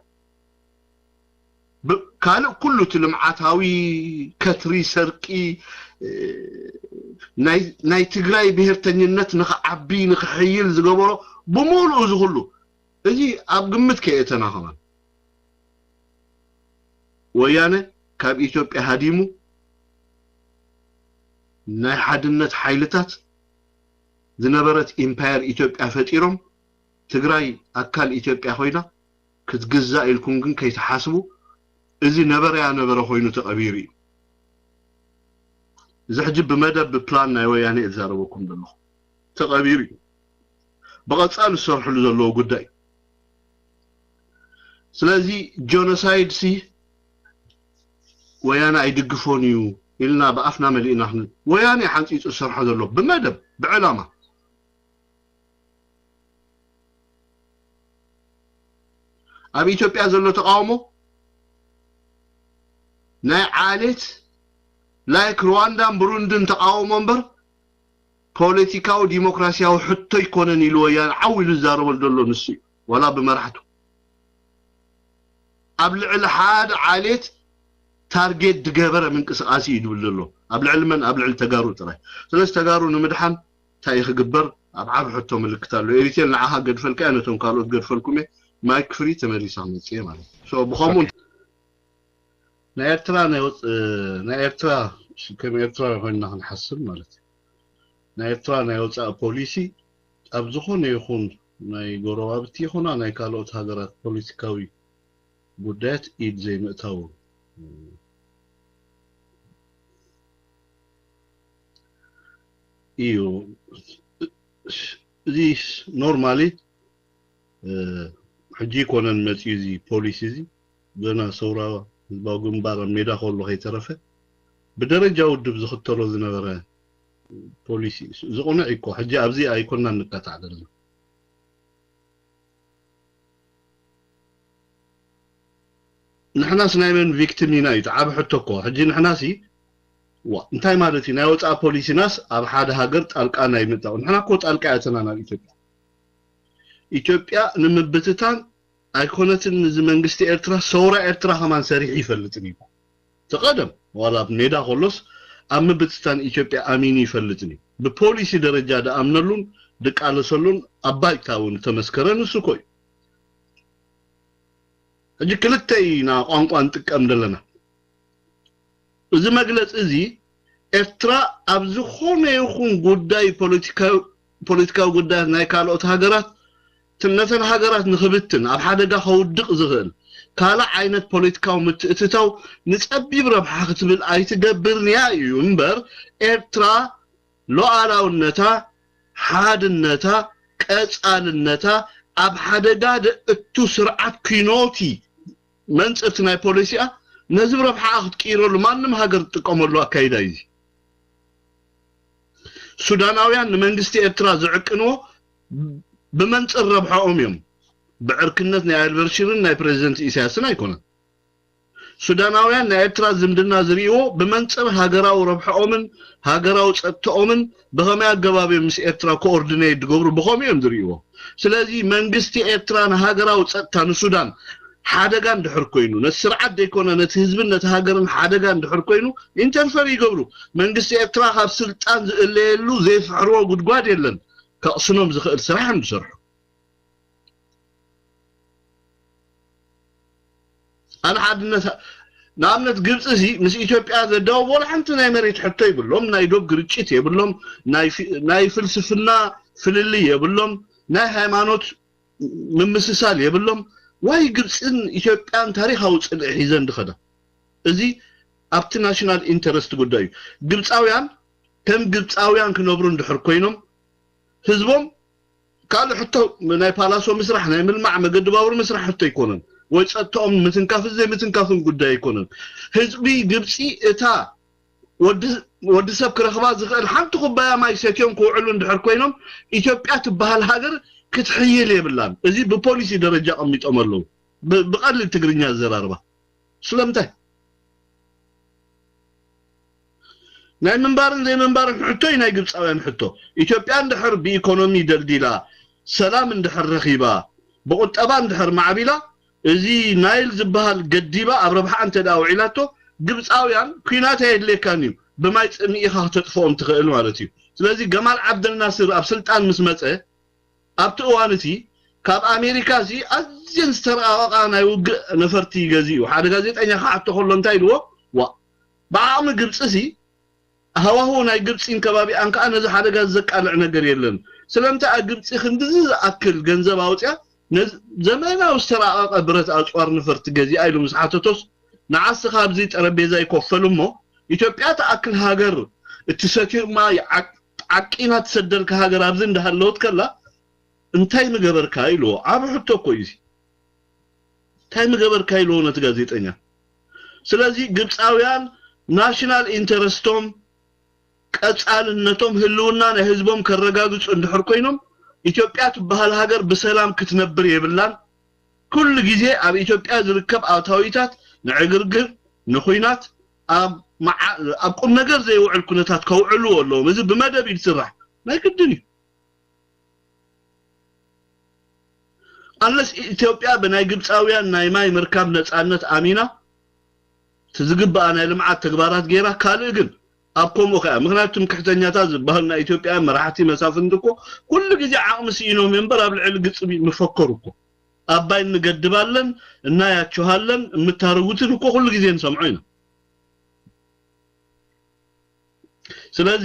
ብ-፣ ካልእ ኩሉ እቲ ልምዓታዊ፣ ከትሪ፣ ሰርቂ፣ እ፣ ናይ፣ ናይ ትግራይ ብሄርተኝነት ንኽዓቢ፣ ንኽሕይል ዝገበሮ ብምሉኡ እዚ ኩሉ፣ እዚ ኣብ ግምት ከየእተና ከማን ወያነ ካብ ኢትዮጵያ ሃዲሙ ናይ ሓድነት ሓይልታት ዝነበረት ኢምፓየር ኢትዮጵያ ፈጢሮም ትግራይ ኣካል ኢትዮጵያ ኮይና ክትግዛእ ኢልኩም ግን ከይትሓስቡ፣ እዚ ነበረያ ነበረ ኮይኑ ተቐቢሩ እዩ። እዚ ሕጂ ብመደብ ብፕላን ናይ ወያነ እየ ዝዛረበኩም ዘለኹ። ተቐቢሩ እዩ። ብቐጻሊ ዝሰርሕሉ ዘለዎ ጉዳይ። ስለዚ ጆኖሳይድ ሲ ወያነ ኣይድግፎን እዩ ኢልና ብኣፍና መሊእና ክን-፣ ወያነ ሓንጺጹ ዝሰርሖ ዘሎ ብመደብ ብዕላማ። ኣብ ኢትዮጵያ ዘሎ ተቃውሞ ናይ ዓሌት ላይክ ሩዋንዳን ብሩንድን ተቃውሞ እምበር ፖለቲካዊ ዲሞክራሲያዊ ሕቶ ኣይኮነን ኢሉ ወያነ ዓው ኢሉ ዝዛረበሉ ዘሎ ንሱ እዩ። ዋላ ብመራሕቱ ኣብ ልዕሊ ሓደ ዓሌት ታርጌት ዝገበረ ምንቅስቃስ እዩ ዝብል ዘሎ። ኣብ ልዕሊ መን? ኣብ ልዕሊ ተጋሩ ጥራይ። ስለዚ ተጋሩ ንምድሓን እንታይ እዩ ክግበር? ኣብ ዓቢ ሕቶ ምልክት ኣሎ። ኤሪቴል ንዓኻ ገድፈልካ እየ፣ ነቶም ካልኦት ገድፈልኩም እየ። ማይክ ፍሪ ተመሊሳ መጽየ ማለት እዩ። ሶ ብኸምኡ ናይ ኤርትራ ናይ ወጽ-፣ ናይ ኤርትራ ከም ኤርትራዊ ኮይንና ክንሓስብ ማለት እዩ። ናይ ኤርትራ ናይ ወጻኢ ፖሊሲ ኣብ ዝኾነ ይኹን ናይ ጎረባብቲ ይኹና ናይ ካልኦት ሃገራት ፖለቲካዊ ጉዳያት ኢድ ዘይምእታው እዩ። እዚ ኖርማሊ፣ እ፣ ሕጂ ይኮነን መፅዩ እዚ ፖሊሲ እዚ፣ ገና ሰውራ ህዝባዊ ግንባር ኣብ ሜዳ ከሎ ከይተረፈ ብደረጃ ውድብ ዝኽተሎ ዝነበረ ፖሊሲ እዩ። እዚ ቅኑዕ እዩ እኮ። ሕጂ ኣብዚ ኣይኮንና ንካታዕ ዘለና። ንሕናስ ናይ መን ቪክቲም ኢና እዩ እቲ ዓቢ ሕቶ እኮ። ሕጂ ንሕናሲ፣ ዋ፣ እንታይ ማለት እዩ? ናይ ወጻኢ ፖሊሲናስ ኣብ ሓደ ሃገር ጣልቃ ናይ ምእታው። ንሕና እኮ ጣልቃ ኣተና ናብ ኢትዮጵያ። ኢትዮጵያ ንምብትታን ኣይኮነትን እዚ መንግስቲ ኤርትራ፣ ሰውራ ኤርትራ ከማን ሰሪሑ ይፈልጥን እዩ። ተቐደም፣ ዋላ ኣብ ሜዳ ከሎስ ኣብ ምብትታን ኢትዮጵያ ኣሚኑ ይፈልጥን እዩ። ብፖሊሲ ደረጃ ድኣምነሉን ድቃለሰሉን ኣብ ባይታ እውን ዝተመስከረ ንሱ እኮ እዩ። ሕጂ ክልተ ኢና ቋንቋ ንጥቀም ዘለና። እዚ መግለጺ እዚ ኤርትራ ኣብ ዝኾነ ይኹን ጉዳይ ፖለቲካዊ፣ ፖለቲካዊ ጉዳያት ናይ ካልኦት ሃገራት፣ ነተን ሃገራት ንኽብትን ኣብ ሓደጋ ከውድቕ ዝኽእል ካልእ ዓይነት ፖለቲካዊ ምትእትታው ንጸቢብ ረብሓ ክትብል ኣይትገብርን እያ እዩ እምበር፣ ኤርትራ ሉዓላውነታ፣ ሓድነታ፣ ቀጻልነታ ኣብ ሓደጋ ደእቱ ስርዓት ኲኖቲ መንጽርቲ ናይ ፖሊሲኣ ነዚ ብረብሓኣ ክትቅይረሉ ማንም ሃገር ትጥቀመሉ ኣካይዳ እዩ። ሱዳናውያን ንመንግስቲ ኤርትራ ዝዕቅንዎ ብመንጽር ረብሓኦም እዮም። ብዕርክነት ናይ ኣልበርሺርን ናይ ፕሬዚደንት ኢሳያስን ኣይኮነን። ሱዳናውያን ናይ ኤርትራ ዝምድና ዝርእይዎ ብመንጽር ሃገራዊ ረብሓኦምን ሃገራዊ ጸጥታኦምን ብኸመይ ኣገባብ እዮም ምስ ኤርትራ ኮኦርዲኔት ዝገብሩ ብኸምኡ እዮም ዝርእይዎ። ስለዚ መንግስቲ ኤርትራ ንሃገራዊ ጸጥታ ንሱዳን ሓደጋ እንድሕር ኮይኑ፣ ነቲ ስርዓት ዘይኮነ ነቲ ህዝብን ነቲ ሃገርን ሓደጋ እንድሕር ኮይኑ ኢንተርፈር ይገብሩ። መንግስቲ ኤርትራ ካብ ስልጣን ዝእለየሉ ዘይፍሕርዎ ጉድጓድ የለን። ከቕስኖም ዝኽእል ስራሕ እዮም ዝሰርሑ። ኣነ ሓድነት፣ ንኣብነት ግብፂ እዚ ምስ ኢትዮጵያ ዘዳውብ ወላ ሓንቲ ናይ መሬት ሕቶ የብሎም፣ ናይ ዶብ ግርጭት የብሎም፣ ናይ ፊ-፣ ናይ ፍልስፍና ፍልልይ የብሎም፣ ናይ ሃይማኖት ምምስሳል የብሎም። ዋይ ግብፅን ኢትዮጵያን ታሪኻዊ ፅልኢ ሒዘን ዝኸዳ? እዚ ኣብቲ ናሽናል ኢንተረስት ጉዳይ እዩ። ግብፃውያን ከም ግብፃውያን ክነብሩ እንድሕር ኮይኖም ህዝቦም ካልእ ሕቶ ናይ ፓላሶ ምስራሕ ናይ ምልማዕ መገዲ ባቡር ምስራሕ ሕቶ ኣይኮነን። ወይ ጸጥታኦም ምትንካፍን ዘይምትንካፍን ጉዳይ ኣይኮነን። ህዝቢ ግብጺ እታ ወዲ ሰብ ክረኽባ ዝኽእል ሓንቲ ኩባያ ማይ ሰትዮም ክውዕሉ እንድሕር ኮይኖም፣ ኢትዮጵያ ትበሃል ሃገር ክትሕይል የብላን። እዚ ብፖሊሲ ደረጃ ኣቐሚጦም ኣለዉ። ብቐሊል ትግርኛ ዘራርባ ስለምንታይ ናይ ምንባርን ዘይምንባርን ሕቶ እዩ ናይ ግብፃውያን ሕቶ። ኢትዮጵያ እንድሕር ብኢኮኖሚ ደልዲላ፣ ሰላም እንድሕር ረኺባ፣ ብቁጠባ እንድሕር ማዕቢላ፣ እዚ ናይል ዝበሃል ገዲባ ኣብ ረብሓ እንተ ደኣ ውዒላቶ፣ ግብፃውያን ኲናት ኣየድልየካን እዩ፣ ብማይ ፅምኢ ኢኻ ክተጥፍኦም ትኽእል ማለት እዩ። ስለዚ ገማል ዓብደልናስር ኣብ ስልጣን ምስ መፀ፣ ኣብቲ እዋን እቲ ካብ ኣሜሪካ እዚ ኣዝየን ዝተረቓቐቓ ናይ ውግእ ነፈርቲ ገዚኡ። ሓደ ጋዜጠኛ ክሓቶ ከሎ እንታይ ኢልዎ? ዋ፣ ብዓቕሚ ግብፂ ሲ ሃዋህው ናይ ግብፂን ከባቢኣን ከዓ ነዚ ሓደጋ ዘቃልዕ ነገር የለን። ስለምንታይ ኣብ ግብፂ ክንድዚ ዝኣክል ገንዘብ ኣውፅያ ነዚ ዘመናዊ ዝተራቐቐ ብረት ኣፅዋር ነፈርቲ ገዚኣ ኢሉ ምስ ሓተቶስ ንዓስ ካብዚ ጠረጴዛ ይኮፈል እሞ ኢትዮጵያ ትኣክል ሃገር እትሰትዮ ማይ ዓቂና ትሰደልካ ሃገር ኣብዚ እንዳሃለወት ከላ እንታይ ምገበርካ ኢልዎ። ዓብ ሕቶ እኮ እዩ። እንታይ ምገበርካ ኢልዎ ነቲ ጋዜጠኛ። ስለዚ ግብፃውያን ናሽናል ኢንተረስቶም፣ ቀፃልነቶም፣ ህልውና ናይ ህዝቦም ከረጋግፁ እንድሕር ኮይኖም ኢትዮጵያ ትበሃል ሃገር ብሰላም ክትነብር የብላን። ኩሉ ግዜ ኣብ ኢትዮጵያ ዝርከብ ኣታዊታት ንዕግርግር፣ ንኹናት፣ ኣብ ቁም ነገር ዘይውዕል ኩነታት ከውዕልዎ ኣለዎም። እዚ ብመደብ እዩ ዝስራሕ፣ ናይ ግድን እዩ። ኣንለስ ኢትዮጵያ ብናይ ግብፃውያን ናይ ማይ ምርካብ ነፃነት ኣሚና እቲ ዝግበኣ ናይ ልምዓት ተግባራት ገይራ ካልእ ግን ኣብ ከምኡ ከያ ምክንያቱ ትምክሕተኛታት ዝበሃል ናይ ኢትዮጵያ መራሕቲ መሳፍንቲ እኮ ኩሉ ግዜ ዓቕሚ ስኢኖም እዮም እምበር ኣብ ልዕሊ ግብፂ ምፈከሩ እኮ ኣባይ እንገድባለን እናያችኋለን የምታርጉትን እኮ ኩሉ ግዜ ንሰምዖ ኢና። ስለዚ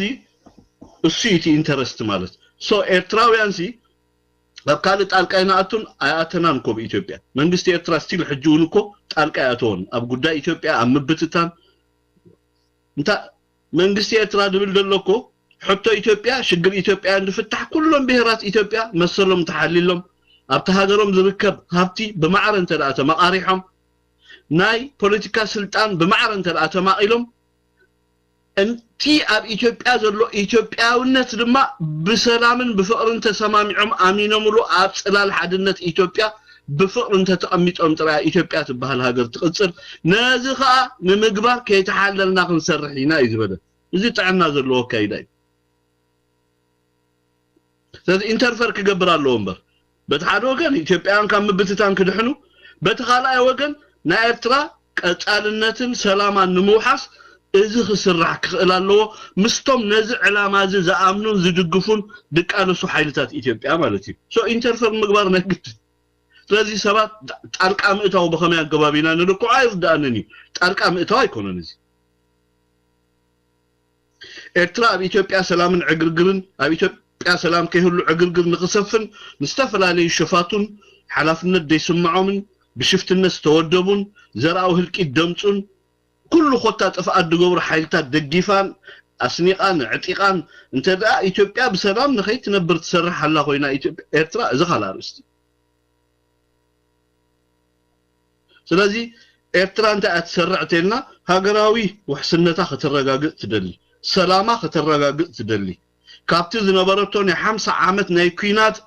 እሱ እቲ ኢንተረስት ማለት ሶ ኤርትራውያን ሲ ኣብ ካልእ ጣልቃ ይንኣቱን ኣይኣተናን እኮ ብኢትዮጵያ መንግስቲ ኤርትራ ስቲል ሕጂ እውን እኮ ጣልቃ ይኣተወን ኣብ ጉዳይ ኢትዮጵያ ኣብ ምብትታን እንታ መንግስቲ ኤርትራ ድብል ዘሎ እኮ ሕቶ ኢትዮጵያ ሽግር ኢትዮጵያ እንድፍታሕ ኩሎም ብሄራት ኢትዮጵያ መሰሎም ተሓሊሎም ኣብቲ ሃገሮም ዝርከብ ሃብቲ ብማዕረ እንተ ደኣ ተመቓሪሖም ናይ ፖለቲካ ስልጣን ብማዕረ እንተ ደኣ ተማቒሎም እቲ ኣብ ኢትዮጵያ ዘሎ ኢትዮጵያውነት ድማ ብሰላምን ብፍቕርን ተሰማሚዖም ኣሚኖምሉ ኣብ ፅላል ሓድነት ኢትዮጵያ ብፍቕሪ እንተተቐሚጦም ጥራይ ኢትዮጵያ ትበሃል ሃገር ትቕፅል። ነዚ ከዓ ንምግባር ከይተሓለልና ክንሰርሕ ኢና እዩ ዝበለ። እዚ ጥዕና ዘለዎ ኣካይዳ እዩ። ስለዚ ኢንተርፈር ክገብር ኣለዎ እምበር በቲ ሓደ ወገን ኢትዮጵያውያን ካብ ምብትታን ክድሕኑ፣ በቲ ካልኣይ ወገን ናይ ኤርትራ ቀጻልነትን ሰላማን ንምውሓስ እዚ ክስራሕ ክኽእል ኣለዎ። ምስቶም ነዚ ዕላማ እዚ ዝኣምኑን ዝድግፉን ድቃለሱ ሓይልታት ኢትዮጵያ ማለት እዩ። ሶ ኢንተርፈር ምግባር ናይ ግድን። ስለዚ ሰባት ጣልቃ ምእታው ብኸመይ ኣገባብ ኢና ንልክዖ ኣይርድኣንን እዩ። ጣልቃ ምእታው ኣይኮነን እዚ። ኤርትራ ኣብ ኢትዮጵያ ሰላምን ዕግርግርን ኣብ ኢትዮጵያ ሰላም ከይህሉ ዕግርግር ንክሰፍን ንዝተፈላለዩ ሸፋቱን ሓላፍነት ዘይስምዖምን ብሽፍትነት ዝተወደቡን ዘርኣዊ ህልቂት ደምፁን ኩሉ ኮታ ጥፍኣት ዝገብሩ ሓይልታት ደጊፋን ኣስኒቓን ኣዕጢቓን እንተ ደኣ ኢትዮጵያ ብሰላም ንኸይትነብር ትሰርሕ ኣላ ኮይና ኤርትራ እዚ ካልእ ኣርእስቲ። ስለዚ ኤርትራ እንታይ እያ ትሰርዕ ተልና ሃገራዊ ውሕስነታ ከተረጋግጽ ትደሊ፣ ሰላማ ከተረጋግጽ ትደሊ፣ ካብቲ ዝነበረቶ ናይ ሓምሳ ዓመት ናይ ኲናት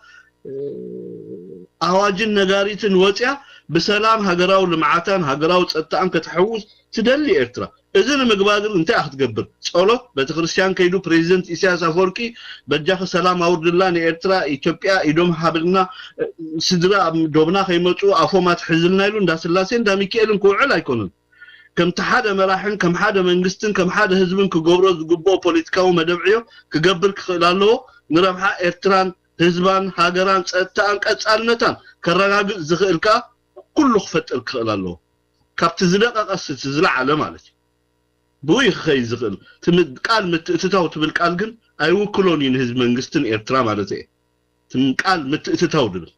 ኣዋጅን ነጋሪትን ወፅያ ብሰላም ሃገራዊ ልምዓታን ሃገራዊ ፀጥታኣን ከተሕውስ ትደሊ ኤርትራ። እዚ ንምግባር ግን እንታይ ክትገብር? ጸሎት፣ ቤተክርስትያን ከይዱ ፕሬዚደንት ኢሳያስ ኣፈወርቂ በጃኺ ሰላም ኣውርድላ ንኤርትራ ኢትዮጵያ ኢዶም ሃብልና ስድራ ኣብ ዶብና ከይመጹ ኣፎም ኣትሕዝልና ኢሉ እንዳ ስላሴ እንዳ ሚካኤልን ክውዕል ኣይኮነን። ከምቲ ሓደ መራሕን ከም ሓደ መንግስትን ከም ሓደ ህዝብን ክገብሮ ዝግብኦ ፖለቲካዊ መደብ ዕዮ ክገብር ክኽእል ኣለዎ። ንረብሓ ኤርትራን ህዝባን ሃገራን ጸጥታኣን ቀጻልነታን ከረጋግጽ ዝኽእል ከኣ ኩሉ ክፈጥር ክኽእል ኣለዎ። ካብቲ ዝደቐቐስ እቲ ዝለዓለ ማለት እዩ። ብኡ እዩ ክኸይድ ዝኽእል። እቲ ቃል ምትእትታው ትብል ቃል ግን ኣይውክሎን እዩ ንህዝቢ መንግስትን ኤርትራ ማለት እየ። እቲ ቃል ምትእትታው ዝብል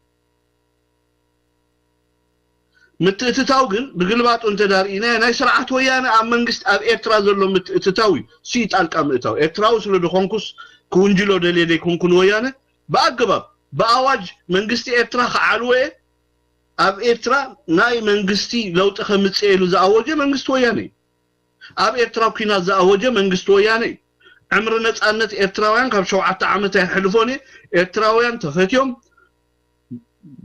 ምትእትታው ግን ብግልባጡ እንተዳርኢና ናይ ስርዓት ወያነ ኣብ መንግስቲ ኣብ ኤርትራ ዘሎ ምትእትታው እዩ። ሲ ጣልቃ ምእታው ኤርትራዊ ስለ ዝኾንኩስ ክውንጅሎ ደልየ ዘይኮንኩ ንወያነ ብኣገባብ ብኣዋጅ መንግስቲ ኤርትራ ክዓልዎ እየ። ኣብ ኤርትራ ናይ መንግስቲ ለውጢ ከምጽእ ኢሉ ዝኣወጀ መንግስቲ ወያነ እዩ። ኣብ ኤርትራ ኩናት ዝኣወጀ መንግስቲ ወያነ እዩ። ዕምሪ ነጻነት ኤርትራውያን ካብ ሸውዓተ ዓመት ኣይሕልፎን እዩ። ኤርትራውያን ተፈትዮም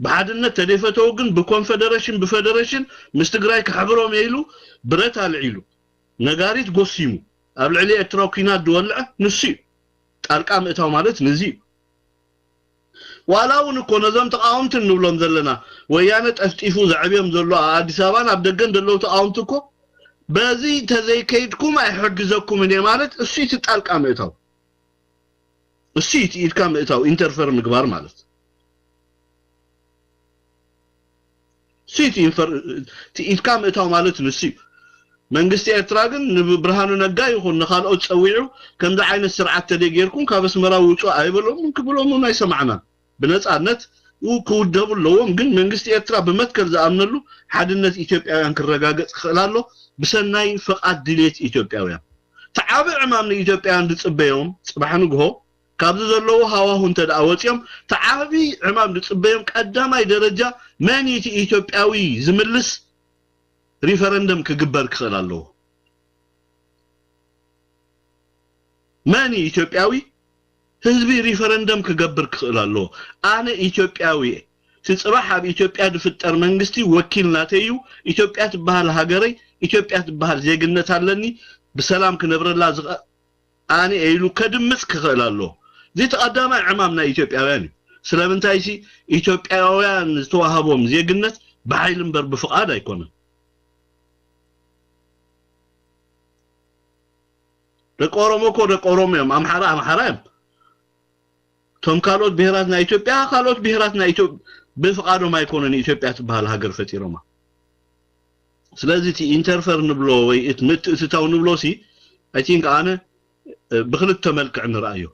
ብሓድነት ተደይፈተው ግን ብኮንፈደረሽን ብፈደረሽን ምስ ትግራይ ክሕብሮም ኢሉ ብረት ኣልዒሉ ነጋሪት ጎሲሙ ኣብ ልዕሊ ኤርትራ ኩናት ዝወልዐ ንሱ እዩ። ጣልቃ ምእታው ማለት ንዚ እዩ። ዋላ እውን እኮ ነዞም ተቃወምቲ እንብሎም ዘለና ወያነ ጠፍጢፉ ዘዕብዮም ዘሎ ኣብ ኣዲስ ኣበባን ኣብ ደገን ዘለዉ ተቃወምቲ እኮ በዚ ተዘይከይድኩም ኣይሕግዘኩምን እየ ማለት እሱ እዩ እቲ ጣልቃ ምእታው። እሱ እዩ እቲ ኢድካ ምእታው ኢንተርፈር ምግባር ማለት። እሱ እዩ እቲ ኢንፈር- እቲ ኢድካ ምእታው ማለት ንሱ እዩ። መንግስቲ ኤርትራ ግን ንብርሃኑ ነጋ ይኹን ንካልኦት ጸዊዑ ከምዚ ዓይነት ስርዓት ተደይ ጌርኩም ካብ ኣስመራ ውጹ ኣይበሎምን ክብሎም እውን ኣይሰማዕናን። ብነጻነት ክውደቡ ኣለዎም። ግን መንግስቲ ኤርትራ ብመትከል ዝኣምነሉ ሓድነት ኢትዮጵያውያን ክረጋገጽ ክኽእል ኣሎ ብሰናይ ፍቓድ ድሌት ኢትዮጵያውያን። እቲ ዓቢ ዕማም ንኢትዮጵያውያን ዝጽበዮም ጽባሕ ንግሆ ካብዚ ዘለዎ ሃዋሁ እንተ ደኣ ወጺኦም እቲ ዓቢ ዕማም ዝጽበዮም ቀዳማይ ደረጃ መን እዩ እቲ ኢትዮጵያዊ ዝምልስ ሪፈረንደም ክግበር ክኽእል ኣለዎ። መን እዩ ኢትዮጵያዊ? ህዝቢ ሪፈረንደም ክገብር ክኽእል ኣለዎ። ኣነ ኢትዮጵያዊ እየ። እቲ ጽባሕ ኣብ ኢትዮጵያ ዝፍጠር መንግስቲ ወኪል ናተይ እዩ። ኢትዮጵያ ትበሃል ሃገረይ፣ ኢትዮጵያ ትበሃል ዜግነት ኣለኒ። ብሰላም ክነብረላ ዝኸ ኣነ ኢሉ ከድምጽ ክኽእል ኣለዎ። እዚ እቲ ቀዳማይ ዕማም ናይ ኢትዮጵያውያን እዩ። ስለምንታይሲ ኢትዮጵያውያን ዝተዋህቦም ዜግነት ብሓይሊ እምበር ብፍቓድ ኣይኮነን። ደቂ ኦሮሞ እኮ ደቂ ኦሮሞ እዮም። ኣምሓራ ኣምሓራ እዮም። እቶም ካልኦት ብሄራት ናይ ኢትዮጵያ ካልኦት ብሄራት ናይ ኢትዮ ብፍቓዶም ኣይኮነን ኢትዮጵያ ትበሃል ሃገር ፈጢሮማ። ስለዚ እቲ ኢንተርፈር ንብሎ ወይ እቲ ምትእትታው ንብሎ ሲ ኣይ ቲንክ ኣነ እ፣ ብክልተ መልክዕ ንርኣዮ።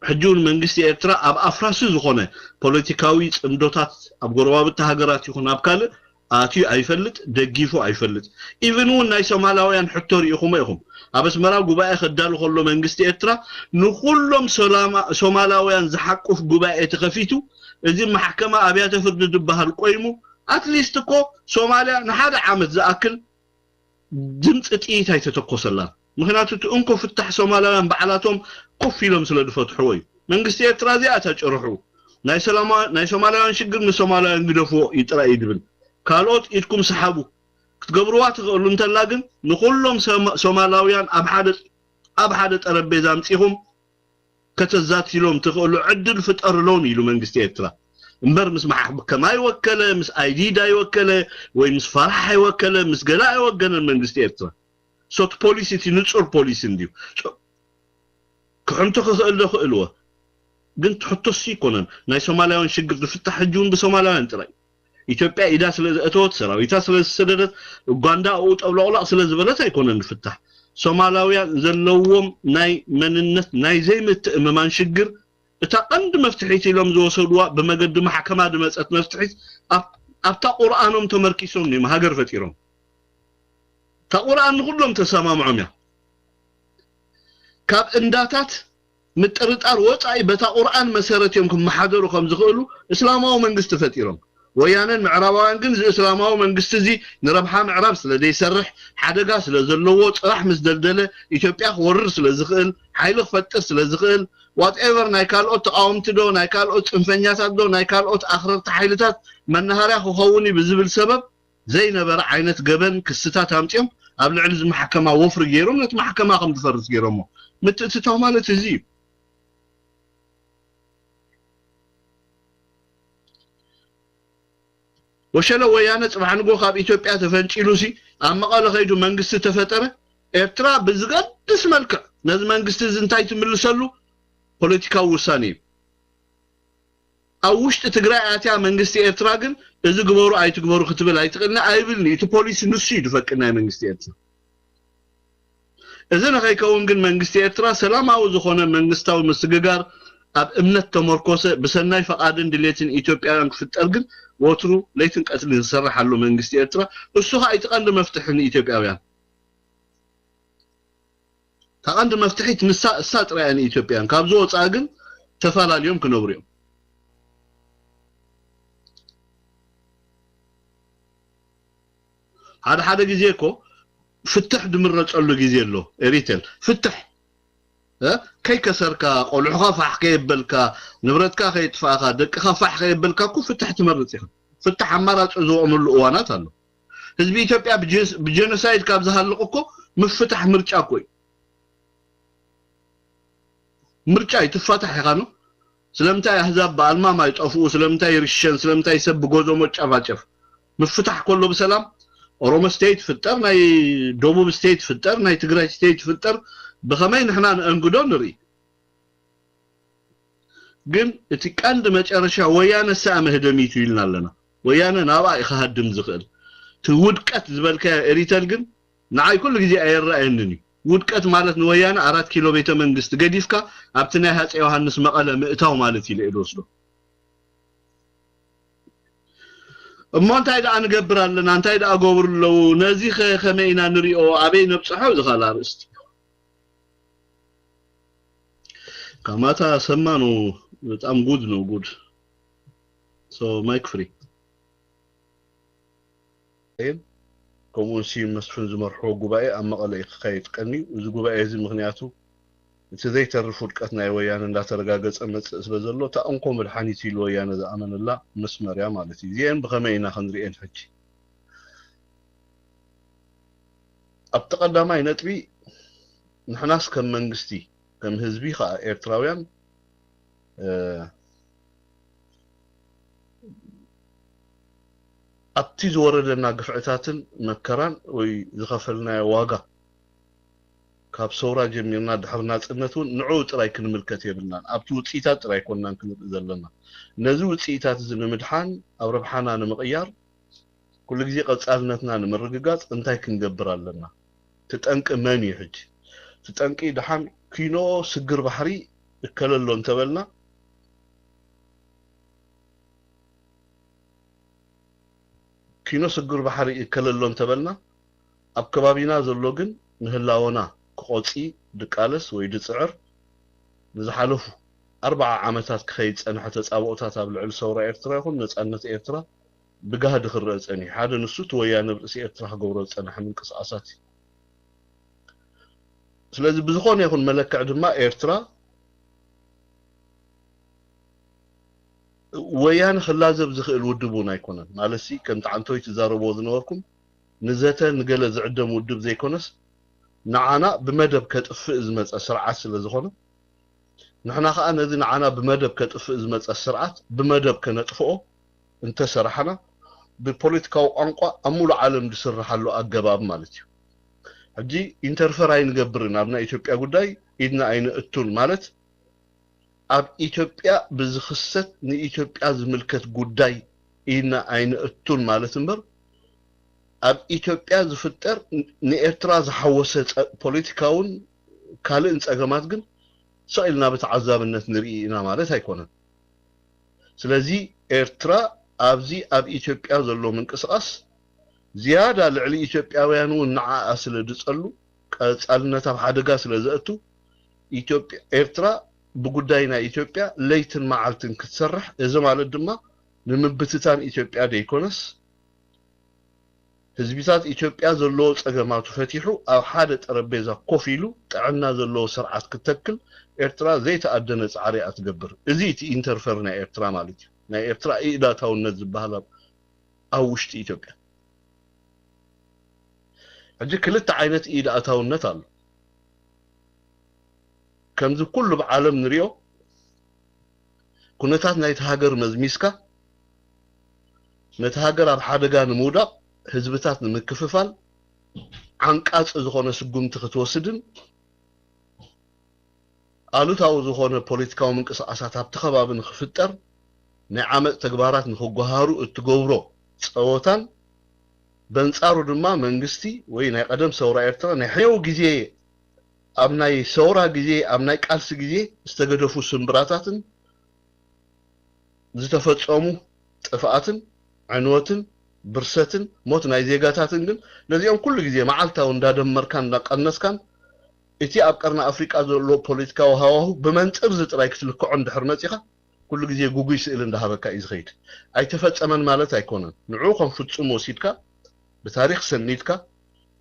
ሕጂ እውን መንግስቲ ኤርትራ ኣብ ኣፍራሲ ዝኾነ ፖለቲካዊ ጽምዶታት ኣብ ጎረባብቲ ሃገራት ይኹን ኣብ ካልእ ኣትዩ ኣይፈልጥ፣ ደጊፉ ኣይፈልጥ። ኢቭን እውን ናይ ሶማላውያን ሕቶ ርኢኹሞ ኢኹም። ኣብ ኣስመራ ጉባኤ ከዳሉ ከሎ መንግስቲ ኤርትራ ንኹሎም ሶላማ- ሶማላውያን ዝሓቁፍ ጉባኤ ተኸፊቱ፣ እዚ ማሕከማ ኣብያተ ፍርዲ ዝበሃል ቆይሙ፣ ኣትሊስት እኮ ሶማልያ ንሓደ ዓመት ዝኣክል ድምፂ ጥይት ኣይተተኮሰላን። ምክንያቱ እቲ እንኮ ፍታሕ ሶማላውያን ባዕላቶም ኮፍ ኢሎም ስለ ዝፈትሕዎ እዩ። መንግስቲ ኤርትራ እዚኣ እታ ጭርሑ። ናይ ሰላማ- ናይ ሶማላውያን ሽግር ንሶማላውያን ግደፍዎ እዩ ጥራይ እዩ ዝብል። ካልኦት ኢድኩም ሰሓቡ ክትገብርዋ ትኽእሉ እንተላ ግን ንኩሎም ሰማ- ሶማላውያን ኣብ ሓደ ኣብ ሓደ ጠረጴዛ ኣምፂኹም ከተዛትይሎም ትኽእሉ ዕድል ፍጠርሎም ኢሉ መንግስቲ ኤርትራ እምበር ምስ መሓ- ከማይ ወከለ ምስ ኣይዲድ ኣይወከለ ወይ ምስ ፈራሕ ኣይወከለ ምስ ገለ ኣይወገነን መንግስቲ ኤርትራ። ሶት ፖሊሲ እቲ ንጹር ፖሊሲ እንድዩ። ሶ- ክሕምቱ ክኽእል ዶ ክእልዎ ግን ትሕቶስ ይኮነን። ናይ ሶማላውያን ሽግር ዝፍታሕ ሕጂ እውን ብሶማላውያን ጥራይ። ኢትዮጵያ ኢዳ ስለ ዘእተወት ሰራዊታ ስለ ዝሰደደት ኡጋንዳ ኣብኡ ጠብሎቕላቕ ስለ ዝበለት ኣይኮነን ዝፍታሕ። ሶማላውያን ዘለዎም ናይ መንነት ናይ ዘይምትእምማን ሽግር እታ ቀንዲ መፍትሒት ኢሎም ዝወሰድዋ ብመገዲ ማሕከማ ዝመፀት መፍትሒት ኣብ- ኣብታ ቁርኣኖም ተመርኪሶም እዮም ሃገር ፈጢሮም። እታ ቁርኣን ንኩሎም ተሰማምዖም እያ። ካብ እንዳታት ምጥርጣር ወፃኢ በታ ቁርኣን መሰረት እዮም ክመሓደሩ ከም ዝኽእሉ እስላማዊ መንግስቲ ፈጢሮም። ወያነን ምዕራባውያን ግን እዚ እስላማዊ መንግስቲ እዚ ንረብሓ ምዕራብ ስለ ዘይሰርሕ ሓደጋ ስለ ዘለዎ ፅባሕ ምስ ደልደለ ኢትዮጵያ ክወርር ስለ ዝኽእል ሓይሊ ክፈጥር ስለ ዝኽእል ዋትኤቨር ናይ ካልኦት ተቃወምቲ ዶ ናይ ካልኦት ፅንፈኛታት ዶ ናይ ካልኦት ኣኽረርቲ ሓይልታት መናሃርያ ክኸውን እዩ ብዝብል ሰበብ ዘይነበረ ዓይነት ገበን ክስታት ኣምፂኦም ኣብ ልዕሊ እዚ ማሕከማ ወፍሪ ገይሮም ነቲ ማሕከማ ከም ዝፈርስ ገይሮሞ። ምትእትታው ማለት እዚ እዩ። ወሸለ ወያነ ፅባሕ ንጎ ካብ ኢትዮጵያ ተፈንጪሉ ሲ ኣብ መቐለ ከይዱ መንግስቲ ተፈጠረ ኤርትራ ብዝገድስ መልክዕ ነዚ መንግስቲ እዚ እንታይ ትምልሰሉ ፖለቲካዊ ውሳኔ እዩ። ኣብ ውሽጢ ትግራይ ኣትያ መንግስቲ ኤርትራ ግን እዚ ግበሩ ኣይትግበሩ ክትብል ኣይትኽእልን ኣይብልን እዩ። እቲ ፖሊሲ ንሱ እዩ ዝፈቅድ ናይ መንግስቲ ኤርትራ። እዚ ንኸይከውን ግን መንግስቲ ኤርትራ ሰላማዊ ዝኾነ መንግስታዊ ምስግጋር ኣብ እምነት ተመርኮሰ ብሰናይ ፈቓድን ድሌትን ኢትዮጵያውያን ክፍጠር ግን ወትሩ ለይትን ቀትርን ዝሰርሕ ኣሎ መንግስቲ ኤርትራ። እሱ ኸኣ እቲ ቀንዲ መፍትሒ ንኢትዮጵያውያን። እታ ቀንዲ መፍትሒት ንሳ እሳ ጥራይ እያ ንኢትዮጵያን። ካብዚ ወፃኢ ግን ተፈላልዮም ክነብሩ እዮም። ሓደ ሓደ ግዜ እኮ ፍትሕ ድምረጸሉ ግዜ ኣሎ። ኤሪቴል ፍትሕ፣ እ፣ ከይከሰርካ፣ ቆልዑኻ ፋሕ ከየበልካ፣ ንብረትካ ከየጥፋእካ፣ ደቅኻ ፋሕ ከየበልካ እኮ ፍትሕ ትመርጽ ኢኻ። ፍትሕ ኣማራጺ ዝወቕመሉ እዋናት ኣሎ። ህዝቢ ኢትዮጵያ ብጀ- ብጀኖሳይድ ካብ ዝሃልቕ እኮ ምፍታሕ ምርጫ እኮ እዩ። ምርጫ እዩ። ትፋታሕ ኢኻ ነው። ስለምንታይ ኣህዛብ ብኣልማማ ይጠፍኡ? ስለምንታይ ይርሸን? ስለምንታይ ሰብ ብጎዞሞ ጨፋጨፍ? ምፍታሕ ከሎ ብሰላም ኦሮሞ ስቴት ፍጠር፣ ናይ ደቡብ ስቴት ፍጠር፣ ናይ ትግራይ ስቴት ፍጠር፣ ብኸመይ ንሕና ንእንግዶ ንርኢ። ግን እቲ ቀንዲ መጨረሻ ወያነ ሰኣ መህደሚቱ ኢልና ኣለና። ወያነ ናብኣ እዩ ክሃድም ዝኽእል። እቲ ውድቀት ዝበልካዮ ኤሪተል ግን ንዓይ ኩሉ ግዜ ኣየረኣየንን እዩ። ውድቀት ማለት ንወያነ ኣራት ኪሎ ቤተ መንግስቲ ገዲፍካ ኣብቲ ናይ ሃፀይ ዮሃንስ መቐለ ምእታው ማለት ኢለ እየ ዝወስዶ። እሞ እንታይ ደኣ ንገብር ኣለና? እንታይ ደኣ ገብሩ ኣለዉ? ነዚ ኸ ከመይ ኢና ንሪኦ? ኣበይ ነብፅሖ? እዚ ካልእ ኣርእስቲ። ካማታ ሰማ ነው። በጣም ጉድ ነው ጉድ። So ማይክ ፍሪ። ከምኡውን ስዩም መስፍን ዝመርሕዎ ጉባኤ ኣብ መቐለ እዩ ክካየድ ቀንዩ። እዚ ጉባኤ እዚ ምኽንያቱ እቲ ዘይተርፍ ውድቀት ናይ ወያነ እንዳተረጋገጸ መጽእ ስለ ዘሎ እታ እንኮ መድሓኒት ኢሉ ወያነ ዝኣመነላ መስመር እያ ማለት እዩ። እዚአን ብኸመይ ኢና ክንሪኤን ሕጂ? ኣብቲ ቀዳማይ ነጥቢ ንሕናስ ከም መንግስቲ ከም ህዝቢ ከዓ ኤርትራውያን ኣብቲ ዝወረደና ግፍዕታትን መከራን ወይ ዝኸፈልናዮ ዋጋ ካብ ሰውራ ጀሚርና ድሕሪ ናፅነት እውን ንዕኡ ጥራይ ክንምልከት የብልናን። ኣብቲ ውፅኢታት ጥራይ ኮናን ክንርኢ ዘለና። ነዚ ውፅኢታት እዚ ንምድሓን ኣብ ረብሓና ንምቕያር ኩሉ ግዜ ቀፃልነትና ንምርግጋፅ እንታይ ክንገብር ኣለና? እቲ ጠንቂ መን እዩ? ሕጂ እቲ ጠንቂ ድሓን ኪኖ ስግር ባሕሪ እከለሎ እንተበልና ኪኖ ስግር ባሕሪ እከለሎ እንተበልና ኣብ ከባቢና ዘሎ ግን ንህላወና ክቆፂ ድቃለስ ወይ ድፅዕር ንዝሓለፉ ኣርባዓ ዓመታት ክኸይድ ፀንሐ ተፃብኦታት ኣብ ልዕሊ ሰውራ ኤርትራ ይኹን ነፃነት ኤርትራ ብጋህዲ ክረአ ጸኒሑ። ሓደ ንሱ እቲ ወያነ ኣብ ርእሲ ኤርትራ ክገብሮ ዝጸንሐ ምንቅስቓሳት እዩ። ስለዚ ብዝኾነ ይኹን መለክዕ ድማ ኤርትራ ወያነ ክላዘብ ዝኽእል ውድብ እውን ኣይኮነን። ማለትሲ ከምቲ ዓንቶይ ትዛረብዎ ዝነበርኩም ንዘተ ንገለ ዝዕደም ውድብ ዘይኮነስ ንዓና ብመደብ ከጥፍእ ዝመጸ ስርዓት ስለ ዝኾነ ንሕና ከኣ ነዚ ንዓና ብመደብ ከጥፍእ ዝመጸ ስርዓት ብመደብ ከነጥፍኦ እንተሰራሕና ብፖለቲካዊ ቋንቋ ኣብ ሙሉእ ዓለም ዝስርሓሉ ኣገባብ ማለት እዩ። ሕጂ ኢንተርፈር ኣይንገብርን ኣብ ናይ ኢትዮጵያ ጉዳይ ኢድና ኣይነእቱን ማለት ኣብ ኢትዮጵያ ብዝኽሰት ንኢትዮጵያ ዝምልከት ጉዳይ ኢድና ኣይነእቱን ማለት እምበር ኣብ ኢትዮጵያ ዝፍጠር ንኤርትራ ዝሓወሰ ጸ- ፖለቲካውን ካልእን ጸገማት ግን ስቕ ኢልና ብተዓዛብነት ንርኢ ኢና ማለት ኣይኮነን። ስለዚ ኤርትራ ኣብዚ ኣብ ኢትዮጵያ ዘሎ ምንቅስቓስ ዝያዳ ልዕሊ ኢትዮጵያውያን እውን ንዓኣ ስለ ዝጸሉ ቀጻልነት ኣብ ሓደጋ ስለ ዘእቱ ኢትዮጵያ ኤርትራ ብጉዳይ ናይ ኢትዮጵያ ለይትን መዓልትን ክትሰርሕ እዚ ማለት ድማ ንምብትታን ኢትዮጵያ ደይኮነስ ህዝቢታት ኢትዮጵያ ዘለዎ ጸገማቱ ፈቲሑ ኣብ ሓደ ጠረጴዛ ኮፍ ኢሉ ጥዕና ዘለዎ ስርዓት ክተክል ኤርትራ ዘይተኣደነ ጻዕሪ እያ ትገብር። እዚ እቲ ኢንተርፈር ናይ ኤርትራ ማለት እዩ። ናይ ኤርትራ ኢእዳታውነት ዝበሃል ኣብ ኣብ ውሽጢ ኢትዮጵያ ሕጂ ክልተ ዓይነት ኢድ ኣእታውነት ኣሎ። ከምዚ ኩሉ ብዓለም ንሪኦ ኩነታት ናይቲ ሃገር መዝሚዝካ ነቲ ሃገር ኣብ ሓደጋ ንምውዳቕ ህዝብታት ንምክፍፋል ዓንቃፂ ዝኾነ ስጉምቲ ክትወስድን ኣሉታዊ ዝኾነ ፖለቲካዊ ምንቅስቃሳት ኣብቲ ከባቢ ንክፍጠር ናይ ዓመፅ ተግባራት ንክጓሃሩ እትገብሮ ፀወታን በንፃሩ ድማ መንግስቲ ወይ ናይ ቀደም ሰውራ ኤርትራ ናይ ሕኔው ግዜ ኣብ ናይ ሰውራ ግዜ ኣብ ናይ ቃልሲ ግዜ ዝተገደፉ ስምብራታትን ዝተፈፀሙ ጥፍኣትን ዕንወትን ብርሰትን ሞት ናይ ዜጋታትን ግን ነዚኦም ኩሉ ግዜ መዓልታዊ እንዳደመርካን እንዳቀነስካን እቲ ኣብ ቀርኒ ኣፍሪቃ ዘሎ ፖለቲካዊ ሃዋሁ ብመንፅር እዚ ጥራይ ክትልክዖ እንድሕር መፂኻ ኩሉ ግዜ ጉጉይ ስእሊ እንዳሃበካ እዩ ዝኸይድ። ኣይተፈፀመን ማለት ኣይኮነን። ንዑ ከም ፍፁም ወሲድካ ብታሪኽ ሰኒድካ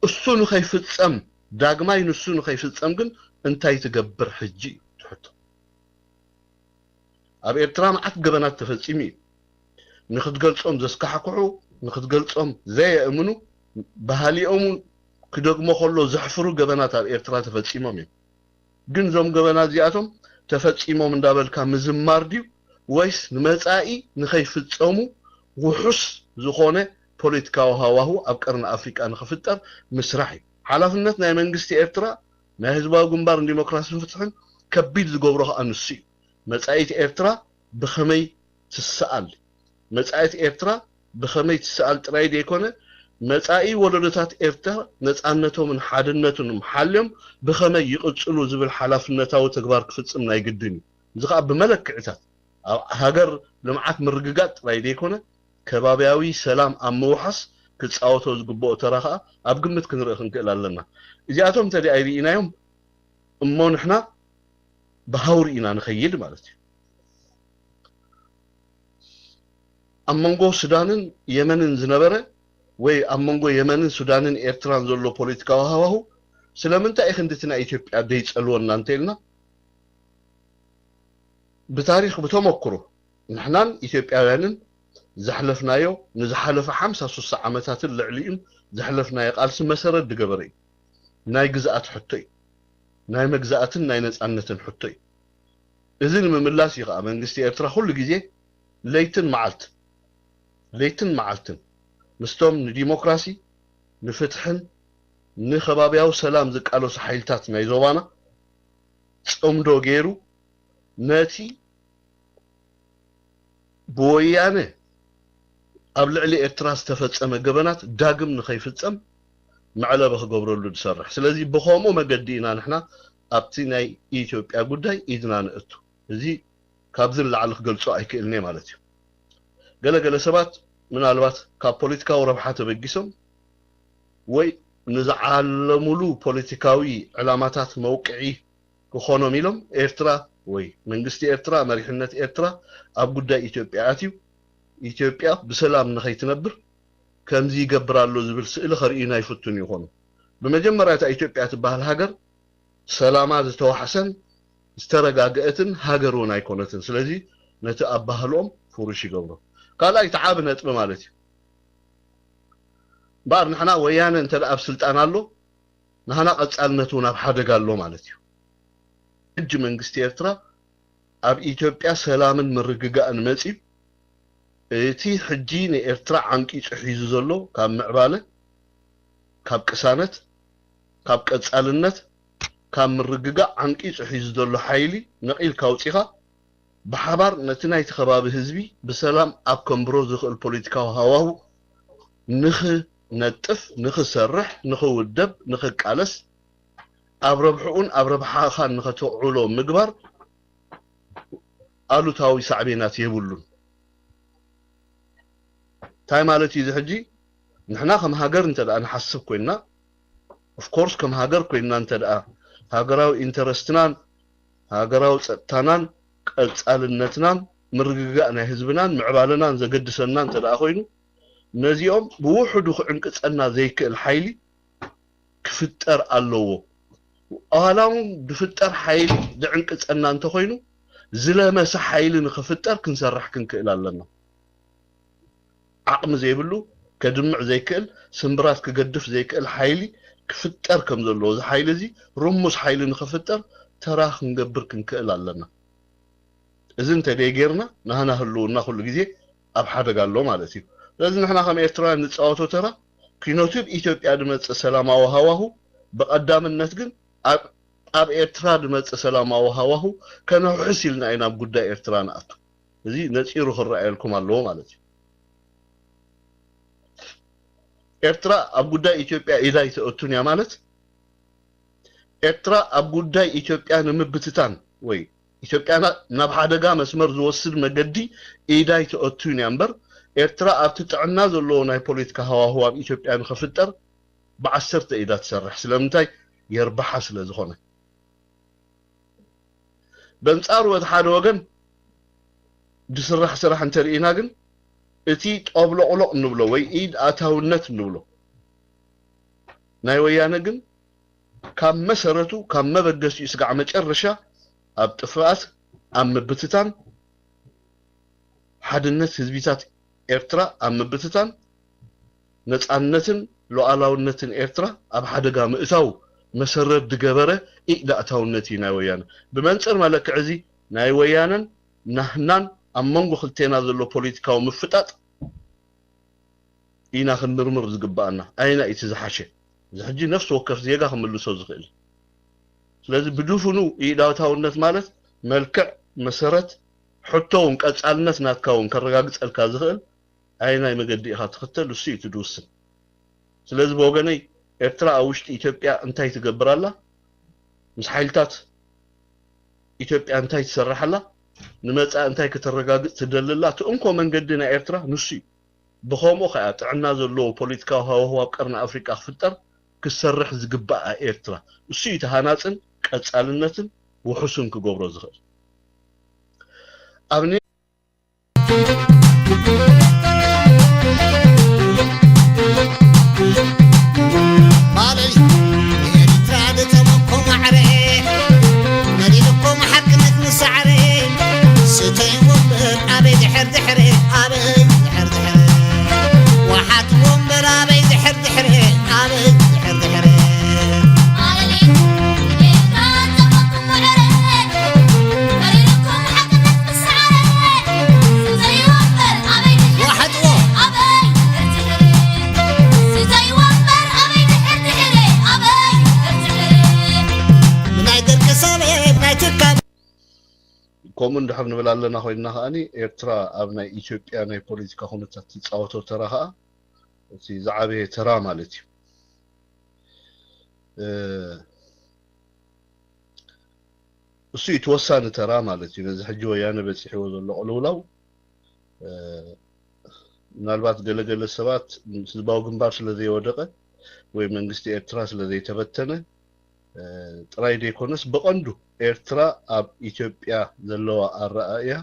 እሱ ንኸይፍጸም፣ ዳግማይ ንሱ ንኸይፍጸም ግን እንታይ ትገብር ሕጂ እዩ ትሕቶ። ኣብ ኤርትራ መዓት ገበናት ተፈጺሙ እዩ። ንክትገልጾም ዘስካሕክሑ፣ ንክትገልጾም ዘየእምኑ፣ ባህሊኦም ክደግሞ ከሎ ዘሕፍሩ ገበናት ኣብ ኤርትራ ተፈጺሞም እዮም። ግን እዞም ገበናት እዚኣቶም ተፈጺሞም እንዳበልካ ምዝማር ድዩ፣ ወይስ ንመጻኢ ንኸይፍጸሙ ውሑስ ዝኾነ ፖለቲካዊ ሃዋሁ ኣብ ቀርኒ ኣፍሪቃ ንኽፍጠር ምስራሕ እዩ። ሓላፍነት ናይ መንግስቲ ኤርትራ፣ ናይ ህዝባዊ ግንባር ንዲሞክራስን ፍትሕን ከቢድ ዝገብሮ ከኣ ንሱ እዩ። መጻኢት ኤርትራ ብኸመይ ትሰኣል? መጻኢት ኤርትራ ብኸመይ ትሰኣል ጥራይ ዘይኮነ፣ መጻኢ ወለዶታት ኤርትራ ነጻነቶምን ሓድነቶምን ሓልዮም ብኸመይ ይቕጽሉ ዝብል ሓላፍነታዊ ተግባር ክፍጽም ናይ ግድን እዩ። እዚ ከኣ ብመለክዕታት ኣብ ሃገር ልምዓት ምርግጋጽ ጥራይ ዘይኮነ፣ ከባብያዊ ሰላም ኣብ ምውሓስ ክጻወቶ ዝግብኦ ተራ ከኣ ኣብ ግምት ክንርኢ ክንክእል ኣለና። እዚኣቶም እንተ ደኣ ኣይርኢናዮም እሞ ንሕና ብሃውሪ ኢና ንኸይድ ማለት እዩ። ኣብ መንጎ ሱዳንን የመንን ዝነበረ ወይ ኣብ መንጎ የመንን ሱዳንን ኤርትራን ዘሎ ፖለቲካዊ ሃዋሁ ስለምንታይ እዩ ክንድቲ ናይ ኢትዮጵያ ደይጸልወና እንተ ኢልና ብታሪኽ ብተመክሮ ንሕናን ኢትዮጵያውያንን ዘሕለፍናዮ ንዝሓለፈ ሓምሳ ስሳ ዓመታትን ልዕሊኡን ዘሕለፍናዮ ቃልሲ መሰረት ዝገበረ እዩ። ናይ ግዝኣት ሕቶ እዩ። ናይ መግዛእትን ናይ ነጻነትን ሕቶ እዩ። እዚ ንምምላስ እዩ ከዓ መንግስቲ ኤርትራ ኩሉ ግዜ ለይትን መዓልትን ለይትን መዓልትን ምስቶም ንዲሞክራሲ ንፍትሕን ንከባብያዊ ሰላም ዝቃለሱ ሓይልታት ናይ ዞባና ፅምዶ ገይሩ ነቲ ብወያነ ኣብ ልዕሊ ኤርትራ ዝተፈጸመ ገበናት ዳግም ንኸይፍጸም መዕለቢ ክገብረሉ ዝሰርሕ። ስለዚ ብኸምኡ መገዲ ኢና ንሕና ኣብቲ ናይ ኢትዮጵያ ጉዳይ ኢድና ነእቱ። እዚ ካብዚ ንላዕሊ ክገልጾ ኣይክእልን እየ ማለት እዩ። ገለገለ ሰባት ምናልባት ካብ ፖለቲካዊ ረብሓ ተበጊሶም ወይ ንዝዓለሙሉ ፖለቲካዊ ዕላማታት መውቅዒ ክኾኖም ኢሎም ኤርትራ ወይ መንግስቲ ኤርትራ መሪሕነት ኤርትራ ኣብ ጉዳይ ኢትዮጵያ ኣትዩ ኢትዮጵያ ብሰላም ንኸይትነብር ከምዚ ይገብር ኣሎ ዝብል ስእሊ ከርእዩና ይፍትኑ ይኾኑ። ብመጀመርያ እታ ኢትዮጵያ ትበሃል ሃገር ሰላማ ዝተዋሕሰን ዝተረጋገአትን ሃገር እውን ኣይኮነትን። ስለዚ ነቲ ኣባህልኦም ፍሩሽ ይገብሮ። ካልኣይ እቲ ዓቢ ነጥቢ ማለት እዩ። እምበኣር ንሕና ወያነ እንተ ደኣ ኣብ ስልጣን ኣሎ ንሃና ቀጻልነት እውን ኣብ ሓደጋ ኣሎ ማለት እዩ። ሕጂ መንግስቲ ኤርትራ ኣብ ኢትዮጵያ ሰላምን ምርግጋእን መጺኡ እቲ ሕጂ ንኤርትራ ዓንቂጹ ሒዙ ዘሎ ካብ ምዕባለ፣ ካብ ቅሳነት፣ ካብ ቀጻልነት፣ ካብ ምርግጋእ ዓንቂጹ ሒዙ ዘሎ ሓይሊ ነቒልካ ኣውጺኻ ብሓባር ነቲ ናይቲ ከባቢ ህዝቢ ብሰላም ኣብ ከንብሮ ዝኽእል ፖለቲካዊ ሃዋሁ ንኽነጥፍ፣ ንኽሰርሕ፣ ንኽውደብ፣ ንኽቃለስ ኣብ ረብሕኡን ኣብ ረብሓኻን ንኸተውዕሎ ምግባር ኣሉታዊ ሳዕቤናት የብሉን። እንታይ ማለት እዩ እዚ ሕጂ? ንሕና ከም ሃገር እንተ ደኣ ንሓስብ ኮይንና፣ of course ከም ሃገር ኮይንና እንተ ደኣ ሃገራዊ ኢንተረስትናን ሃገራዊ ጸጥታናን ቀጻልነትናን ምርግጋእ ናይ ህዝብናን ምዕባለናን ዘገድሰና እንተ ደኣ ኮይኑ፣ ነዚኦም ብውሕዱ ክዕንቅጸና ዘይክእል ሓይሊ ክፍጠር ኣለዎ። ዋላ እውን ዝፍጠር ሓይሊ ዝዕንቅጸና እንተኾይኑ ዝለመሰ ሓይሊ ንኽፍጠር ክንሰርሕ ክንክእል ኣለና። ዓቕሚ ዘይብሉ ከድምዕ ዘይክእል ስምብራት ክገድፍ ዘይክእል ሓይሊ ክፍጠር ከም ዘለዎ እዚ ሓይሊ እዚ ርሙስ ሓይሊ ንኽፍጠር ተራ ክንገብር ክንክእል ኣለና። እዚ እንተደይ ጌርና ናህና ህልውና ኩሉ ግዜ ኣብ ሓደጋ ኣሎ ማለት እዩ። ስለዚ ንሕና ከም ኤርትራውያን ንፃወቶ ተራ ኪኖቱ ብ ኢትዮጵያ ዝመፅእ ሰላማዊ ሃዋሁ ብቐዳምነት ግን ኣብ ኣብ ኤርትራ ዝመፅእ ሰላማዊ ሃዋሁ ከነውሕስ ኢልና ኢና ኣብ ጉዳይ ኤርትራ ንኣቱ። እዚ ነፂሩ ክረኣየልኩም ኣለዎ ማለት እዩ። ኤርትራ ኣብ ጉዳይ ኢትዮጵያ ኢዳ ኣይተእቱን እያ ማለት ኤርትራ ኣብ ጉዳይ ኢትዮጵያ ንምብትታን ወይ ኢትዮጵያ ናብ ሓደጋ መስመር ዝወስድ መገዲ ኢዳ ኣይተእቱን እያ እምበር ኤርትራ ኣብቲ ጥዕና ዘለዎ ናይ ፖለቲካ ሃዋህው ኣብ ኢትዮጵያ ንኽፍጠር ብዓሰርተ ኢዳ ትሰርሕ። ስለምንታይ? የርብሓ ስለ ዝኾነ። በንጻሩ እቲ ሓደ ወገን ዝስራሕ ስራሕ እንተርኢና ግን እቲ ጦብሎቕሎቕ እንብሎ ወይ ኢድ ኣታውነት እንብሎ ናይ ወያነ ግን ካብ መሰረቱ፣ ካብ መበገሲኡ ስጋዕ መጨረሻ ኣብ ጥፍኣት፣ ኣብ ምብትታን፣ ሓድነት ህዝቢታት ኤርትራ ኣብ ምብትታን፣ ነጻነትን ሉዓላውነትን ኤርትራ ኣብ ሓደጋ ምእታው መሰረት ዝገበረ ኢድ ኣእታውነት እዩ ናይ ወያነ። ብመንጽር መለክዕ እዚ ናይ ወያነን ናህናን ኣብ መንጎ ክልቴና ዘሎ ፖለቲካዊ ምፍጣጥ ኢና ክንምርምር ዝግብኣና። ኣየናይ እቲ ዝሓሸ? እዚ ሕጂ ነፍሲ ወከፍ ዜጋ ክምልሶ ዝኽእል እዩ። ስለዚ ብድፉኑ ኢድ ኣእታውነት ማለት መልክዕ፣ መሰረት፣ ሕቶ እውን ቀጻልነት ናትካ እውን ከረጋግጸልካ ዝኽእል ኣየናይ መገዲ ኢኻ ትኽተል፣ እሱ እዩ እቲ ዝውስን። ስለዚ ብወገነይ ኤርትራ ኣብ ውሽጢ ኢትዮጵያ እንታይ ትገብር ኣላ፣ ምስ ሓይልታት ኢትዮጵያ እንታይ ትሰርሕ ኣላ፣ ንመጻኢ እንታይ ከተረጋግጽ ትደሊ ኣላ፣ እቲ እንኮ መንገዲ ናይ ኤርትራ ንሱ እዩ። ብኸምኡ ከኣ ጥዕና ዘለዎ ፖለቲካዊ ሃዋህው ኣብ ቀርኒ ኣፍሪቃ ክፍጠር ክሰርሕ ዝግባኣ ኤርትራ፣ እሱ እዩ እቲ ሃናጽን ቀጻልነትን ውሑስን ክገብሮ ዝኽእል። ኣብ ኒ- ባለሊ ኤርትራ ድጠመኩም ማዕረ መሊልኩም ሓቅነት ንሳዕረ ስተይዎ እምበር ኣበይ ድሕር ድሕረ ኣበይ ድሕር ድሕረ ወሓትዎ እምበር ኣበይ ድሕር ድሕረ ኣበይ ድሕር ድሕረ ከምኡ እንድሕር ንብል ኣለና ኮይንና ከዓኒ ኤርትራ ኣብ ናይ ኢትዮጵያ ናይ ፖለቲካ ኩነታት ትፃወቶ ተራ ከዓ እቲ ዝዓበየ ተራ ማለት እዩ። እሱ እዩ እቲ ወሳኒ ተራ ማለት እዩ። ነዚ ሕጂ ወያነ በፂሕዎ ዘሎ ቅልውላው ምናልባት ገለገለ ሰባት ህዝባዊ ግንባር ስለዘይወደቀ ወይ መንግስቲ ኤርትራ ስለዘይተበተነ ጥራይ ዘይኮነስ ብቐንዱ ኤርትራ ኣብ ኢትዮጵያ ዘለዋ ኣረኣእያ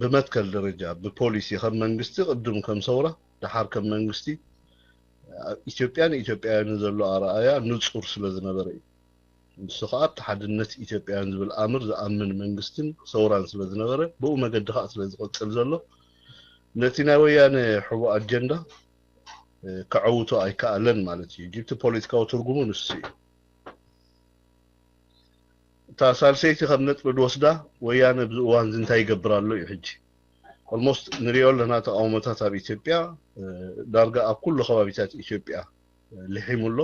ብመትከል ደረጃ ብፖሊሲ ከም መንግስቲ ቅድም ከም ሰውራ ደሓር ከም መንግስቲ ኢትዮጵያን ኢትዮጵያውያንን ዘሎ ኣረኣእያ ንጹር ስለ ዝነበረ እዩ። ንሱ ከዓ ኣብቲ ሓድነት ኢትዮጵያውያን ዝብል ኣምር ዝኣምን መንግስትን ሰውራን ስለ ዝነበረ ብኡ መገዲ ከዓ ስለ ዝቕጽል ዘሎ ነቲ ናይ ወያነ ሕቡእ ኣጀንዳ ከዐውቶ ኣይከኣለን ማለት እዩ። ጅብቲ ፖለቲካዊ ትርጉሙ ንሱ እዩ። እታ ሳልሰይቲ ከም ነጥቢ ዝወስዳ ወያነ ኣብዚ እዋን እዚ እንታይ ይገብር ኣሎ እዩ። ሕጂ ኦልሞስት ንሪኦ ኣለና ተቃውሞታት ኣብ ኢትዮጵያ ዳርጋ ኣብ ኩሉ ከባቢታት ኢትዮጵያ ልሒሙ ኣሎ።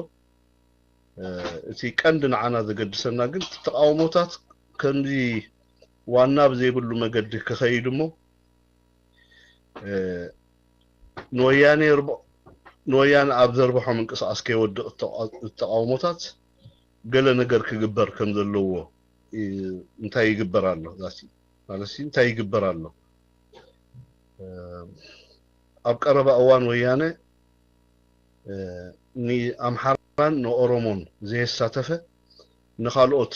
እቲ ቀንዲ ንዓና ዘገድሰና ግን ተቃውሞታት ከምዚ ዋና ብዘይብሉ መገዲ ክኸይድ እሞ ንወያነ ንወያነ ኣብ ዘርብሖ ምንቅስቃስ ከይወድቕ ተቃውሞታት ገለ ነገር ክግበር ከም ዘለዎ እንታይ ይግበር ኣሎ ማለት እንታይ ይግበር ኣሎ ኣብ ቀረባ እዋን ወያነ ንኣምሓራን ንኦሮሞን ዘየሳተፈ ንካልኦት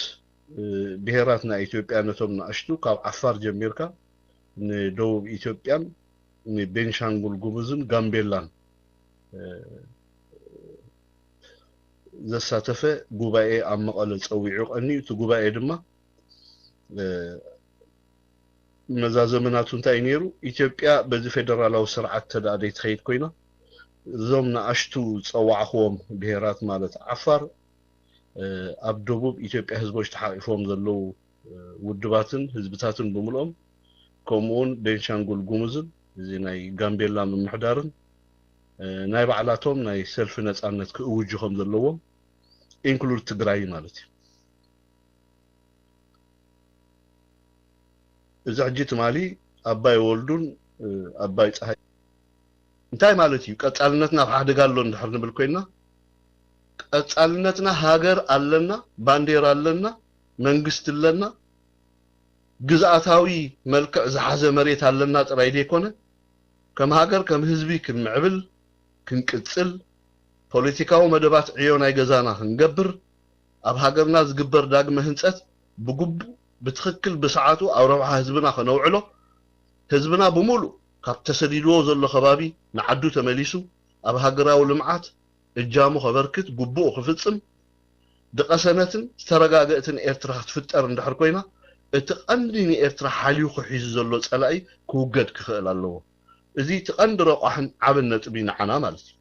ብሄራት ናይ ኢትዮጵያ ነቶም ንኣሽቱ ካብ ዓፋር ጀሚርካ ንደቡብ ኢትዮጵያን ንቤንሻንጉል ጉሙዝን ጋምቤላን ዘሳተፈ ጉባኤ ኣብ መቐለ ፀዊዑ ቀንዩ። እቲ ጉባኤ ድማ መዛዘሚ ናቱ እንታይ እዩ ነይሩ? ኢትዮጵያ በዚ ፌደራላዊ ስርዓት ተደኣ ዘይትኸይድ ኮይና እዞም ንኣሽቱ ዝፀዋዕኽዎም ብሄራት ማለት ዓፋር ኣብ ደቡብ ኢትዮጵያ ህዝቦች ተሓቂፎም ዘለዉ ውድባትን ህዝብታትን ብምልኦም ከምኡውን ቤንሻንጉል ጉሙዝን እዚ ናይ ጋምቤላ ምምሕዳርን ናይ ባዕላቶም ናይ ሰልፊ ነፃነት ክእውጁ ከም ዘለዎም ኢንክሉድ ትግራይ ማለት እዩ። እዚ ሕጂ ትማሊ ኣባይ ወልዱን ኣባይ ፀሃይ እንታይ ማለት እዩ? ቀፃልነትና ኣብ ሓደጋ ኣሎ እንድሕር ንብል ኮይና ቀፃልነትና ሃገር ኣለና፣ ባንዴራ ኣለና፣ መንግስቲ ኣለና፣ ግዝኣታዊ መልክዕ ዝሓዘ መሬት ኣለና ጥራይ ዘይኮነ ከም ሃገር ከም ህዝቢ ክንምዕብል ክንቅፅል ፖለቲካዊ መደባት ዕዮ ናይ ገዛና ክንገብር ኣብ ሃገርና ዝግበር ዳግመ ህንፀት ብግቡእ ብትኽክል ብሰዓቱ ኣብ ረብሓ ህዝብና ከነውዕሎ ህዝብና ብምሉእ ካብ ተሰዲድዎ ዘሎ ከባቢ ንዓዱ ተመሊሱ ኣብ ሃገራዊ ልምዓት እጃሙ ከበርክት፣ ግቡኡ ክፍጽም፣ ዝቐሰነትን ዝተረጋገእትን ኤርትራ ክትፍጠር እንድሕር ኮይና፣ እቲ ቀንዲ ንኤርትራ ሓልዩ ክሒዙ ዘሎ ጸላኢ ክውገድ ክኽእል ኣለዎ። እዚ እቲ ቀንዲ ረቋሕን ዓብን ነጥቢ ንዓና ማለት እዩ።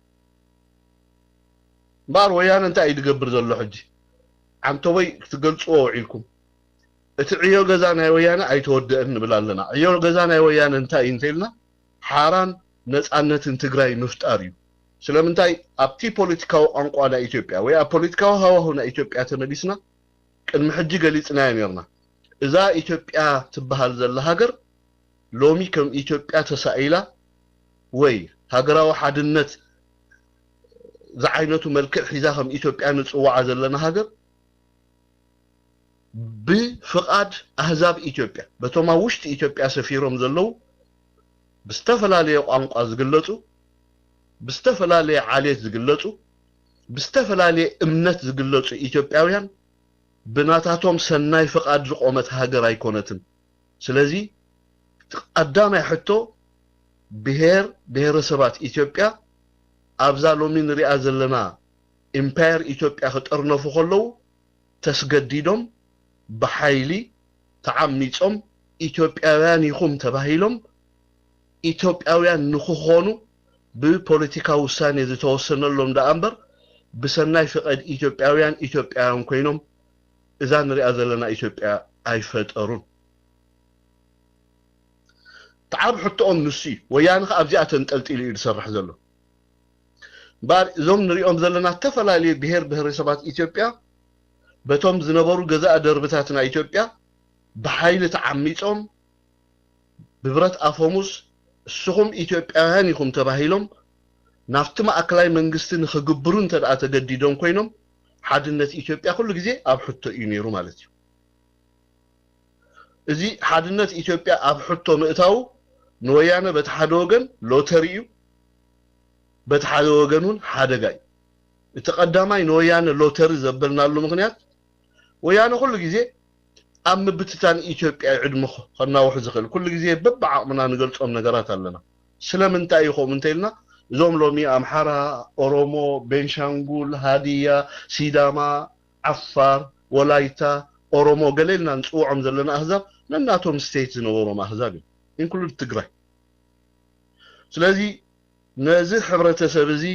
እምበኣር ወያነ እንታይ እዩ ዝገብር ዘሎ ሕጂ? ዓንተቦይ ክትገልጽዎ ውዒልኩም። እቲ ዕዮ ገዛ ናይ ወያነ ኣይተወደአን ንብል ኣለና። ዕዮ ገዛ ናይ ወያነ እንታይ እዩ እንተኢልና፣ ሓራን ነጻነትን ትግራይ ምፍጣር እዩ። ስለምንታይ? ኣብቲ ፖለቲካዊ ቋንቋ ናይ ኢትዮጵያ ወይ ኣብ ፖለቲካዊ ሃዋሁ ናይ ኢትዮጵያ ተመሊስና፣ ቅድሚ ሕጂ ገሊጽናዮ ነርና። እዛ ኢትዮጵያ ትበሃል ዘላ ሃገር ሎሚ ከም ኢትዮጵያ ተሳኢላ ወይ ሃገራዊ ሓድነት ዝዓይነቱ መልክዕ ሒዛ ከም ኢትዮጵያ ንጽውዓ ዘለና ሃገር ብፍቓድ ኣህዛብ ኢትዮጵያ፣ በቶም ኣብ ውሽጢ ኢትዮጵያ ሰፊሮም ዘለዉ ብዝተፈላለየ ቋንቋ ዝግለጹ፣ ብዝተፈላለየ ዓሌት ዝግለጹ፣ ብዝተፈላለየ እምነት ዝግለጹ ኢትዮጵያውያን ብናታቶም ሰናይ ፍቓድ ዝቖመት ሃገር ኣይኮነትን። ስለዚ እቲ ቀዳማይ ሕቶ፣ ብሄር ብሄረሰባት ኢትዮጵያ ኣብዛ ሎሚ ንሪኣ ዘለና ኢምፓየር ኢትዮጵያ ክጥርነፉ ከለዉ ተስገዲዶም፣ ብሓይሊ ተዓሚጾም፣ ኢትዮጵያውያን ኢኹም ተባሂሎም ኢትዮጵያውያን ንክኾኑ ብፖለቲካዊ ውሳኔ ዝተወሰነሎም ደኣ እምበር ብሰናይ ፍቐድ ኢትዮጵያውያን ኢትዮጵያውያን ኮይኖም እዛ ንሪኣ ዘለና ኢትዮጵያ ኣይፈጠሩን። እቲ ዓብ ሕቶኦም ንሱ እዩ። ወያነ ኸኣ ኣብዚኣ ተንጠልጢሉ እዩ ዝሰርሕ ዘሎ። እምበኣር እዞም ንሪኦም ዘለና ዝተፈላለዩ ብሄር ብሄረሰባት ኢትዮጵያ በቶም ዝነበሩ ገዛእ ደርብታትና ኢትዮጵያ ብሓይሊ ተዓሚጾም ብብረት ኣፈሙዝ እስኹም ኢትዮጵያውያን ኢኹም ተባሂሎም ናብቲ ማእከላይ መንግስቲ ንኽግብሩ እንተ ደኣ ተገዲዶም ኮይኖም ሓድነት ኢትዮጵያ ኩሉ ግዜ ኣብ ሕቶ እዩ ነይሩ ማለት እዩ። እዚ ሓድነት ኢትዮጵያ ኣብ ሕቶ ምእታዉ ንወያነ በቲ ሓደ ወገን ሎተሪ እዩ፣ በቲ ሓደ ወገን እውን ሓደጋ እዩ። እቲ ቀዳማይ ንወያነ ሎተሪ ዘበልናሉ ምኽንያት ወያነ ኩሉ ግዜ ኣብ ምብትታን ኢትዮጵያ እዩ ዕድመ ከናውሕ ዝኽእል። ኩሉ ግዜ በብዓቕምና ንገልጾም ነገራት ኣለና። ስለምንታይ እዩ ከምኡ እንተኢልና እዞም ሎሚ ኣምሓራ፣ ኦሮሞ፣ ቤንሻንጉል፣ ሃዲያ፣ ሲዳማ፣ ዓፋር፣ ወላይታ፣ ኦሮሞ ገለ ኢልና ንጽውዖም ዘለና ኣህዛብ ነናቶም ስቴት ዝነበሮም ኣህዛብ እዮም። ኢንክሉድ ትግራይ። ስለዚ ነዚ ሕብረተሰብ እዚ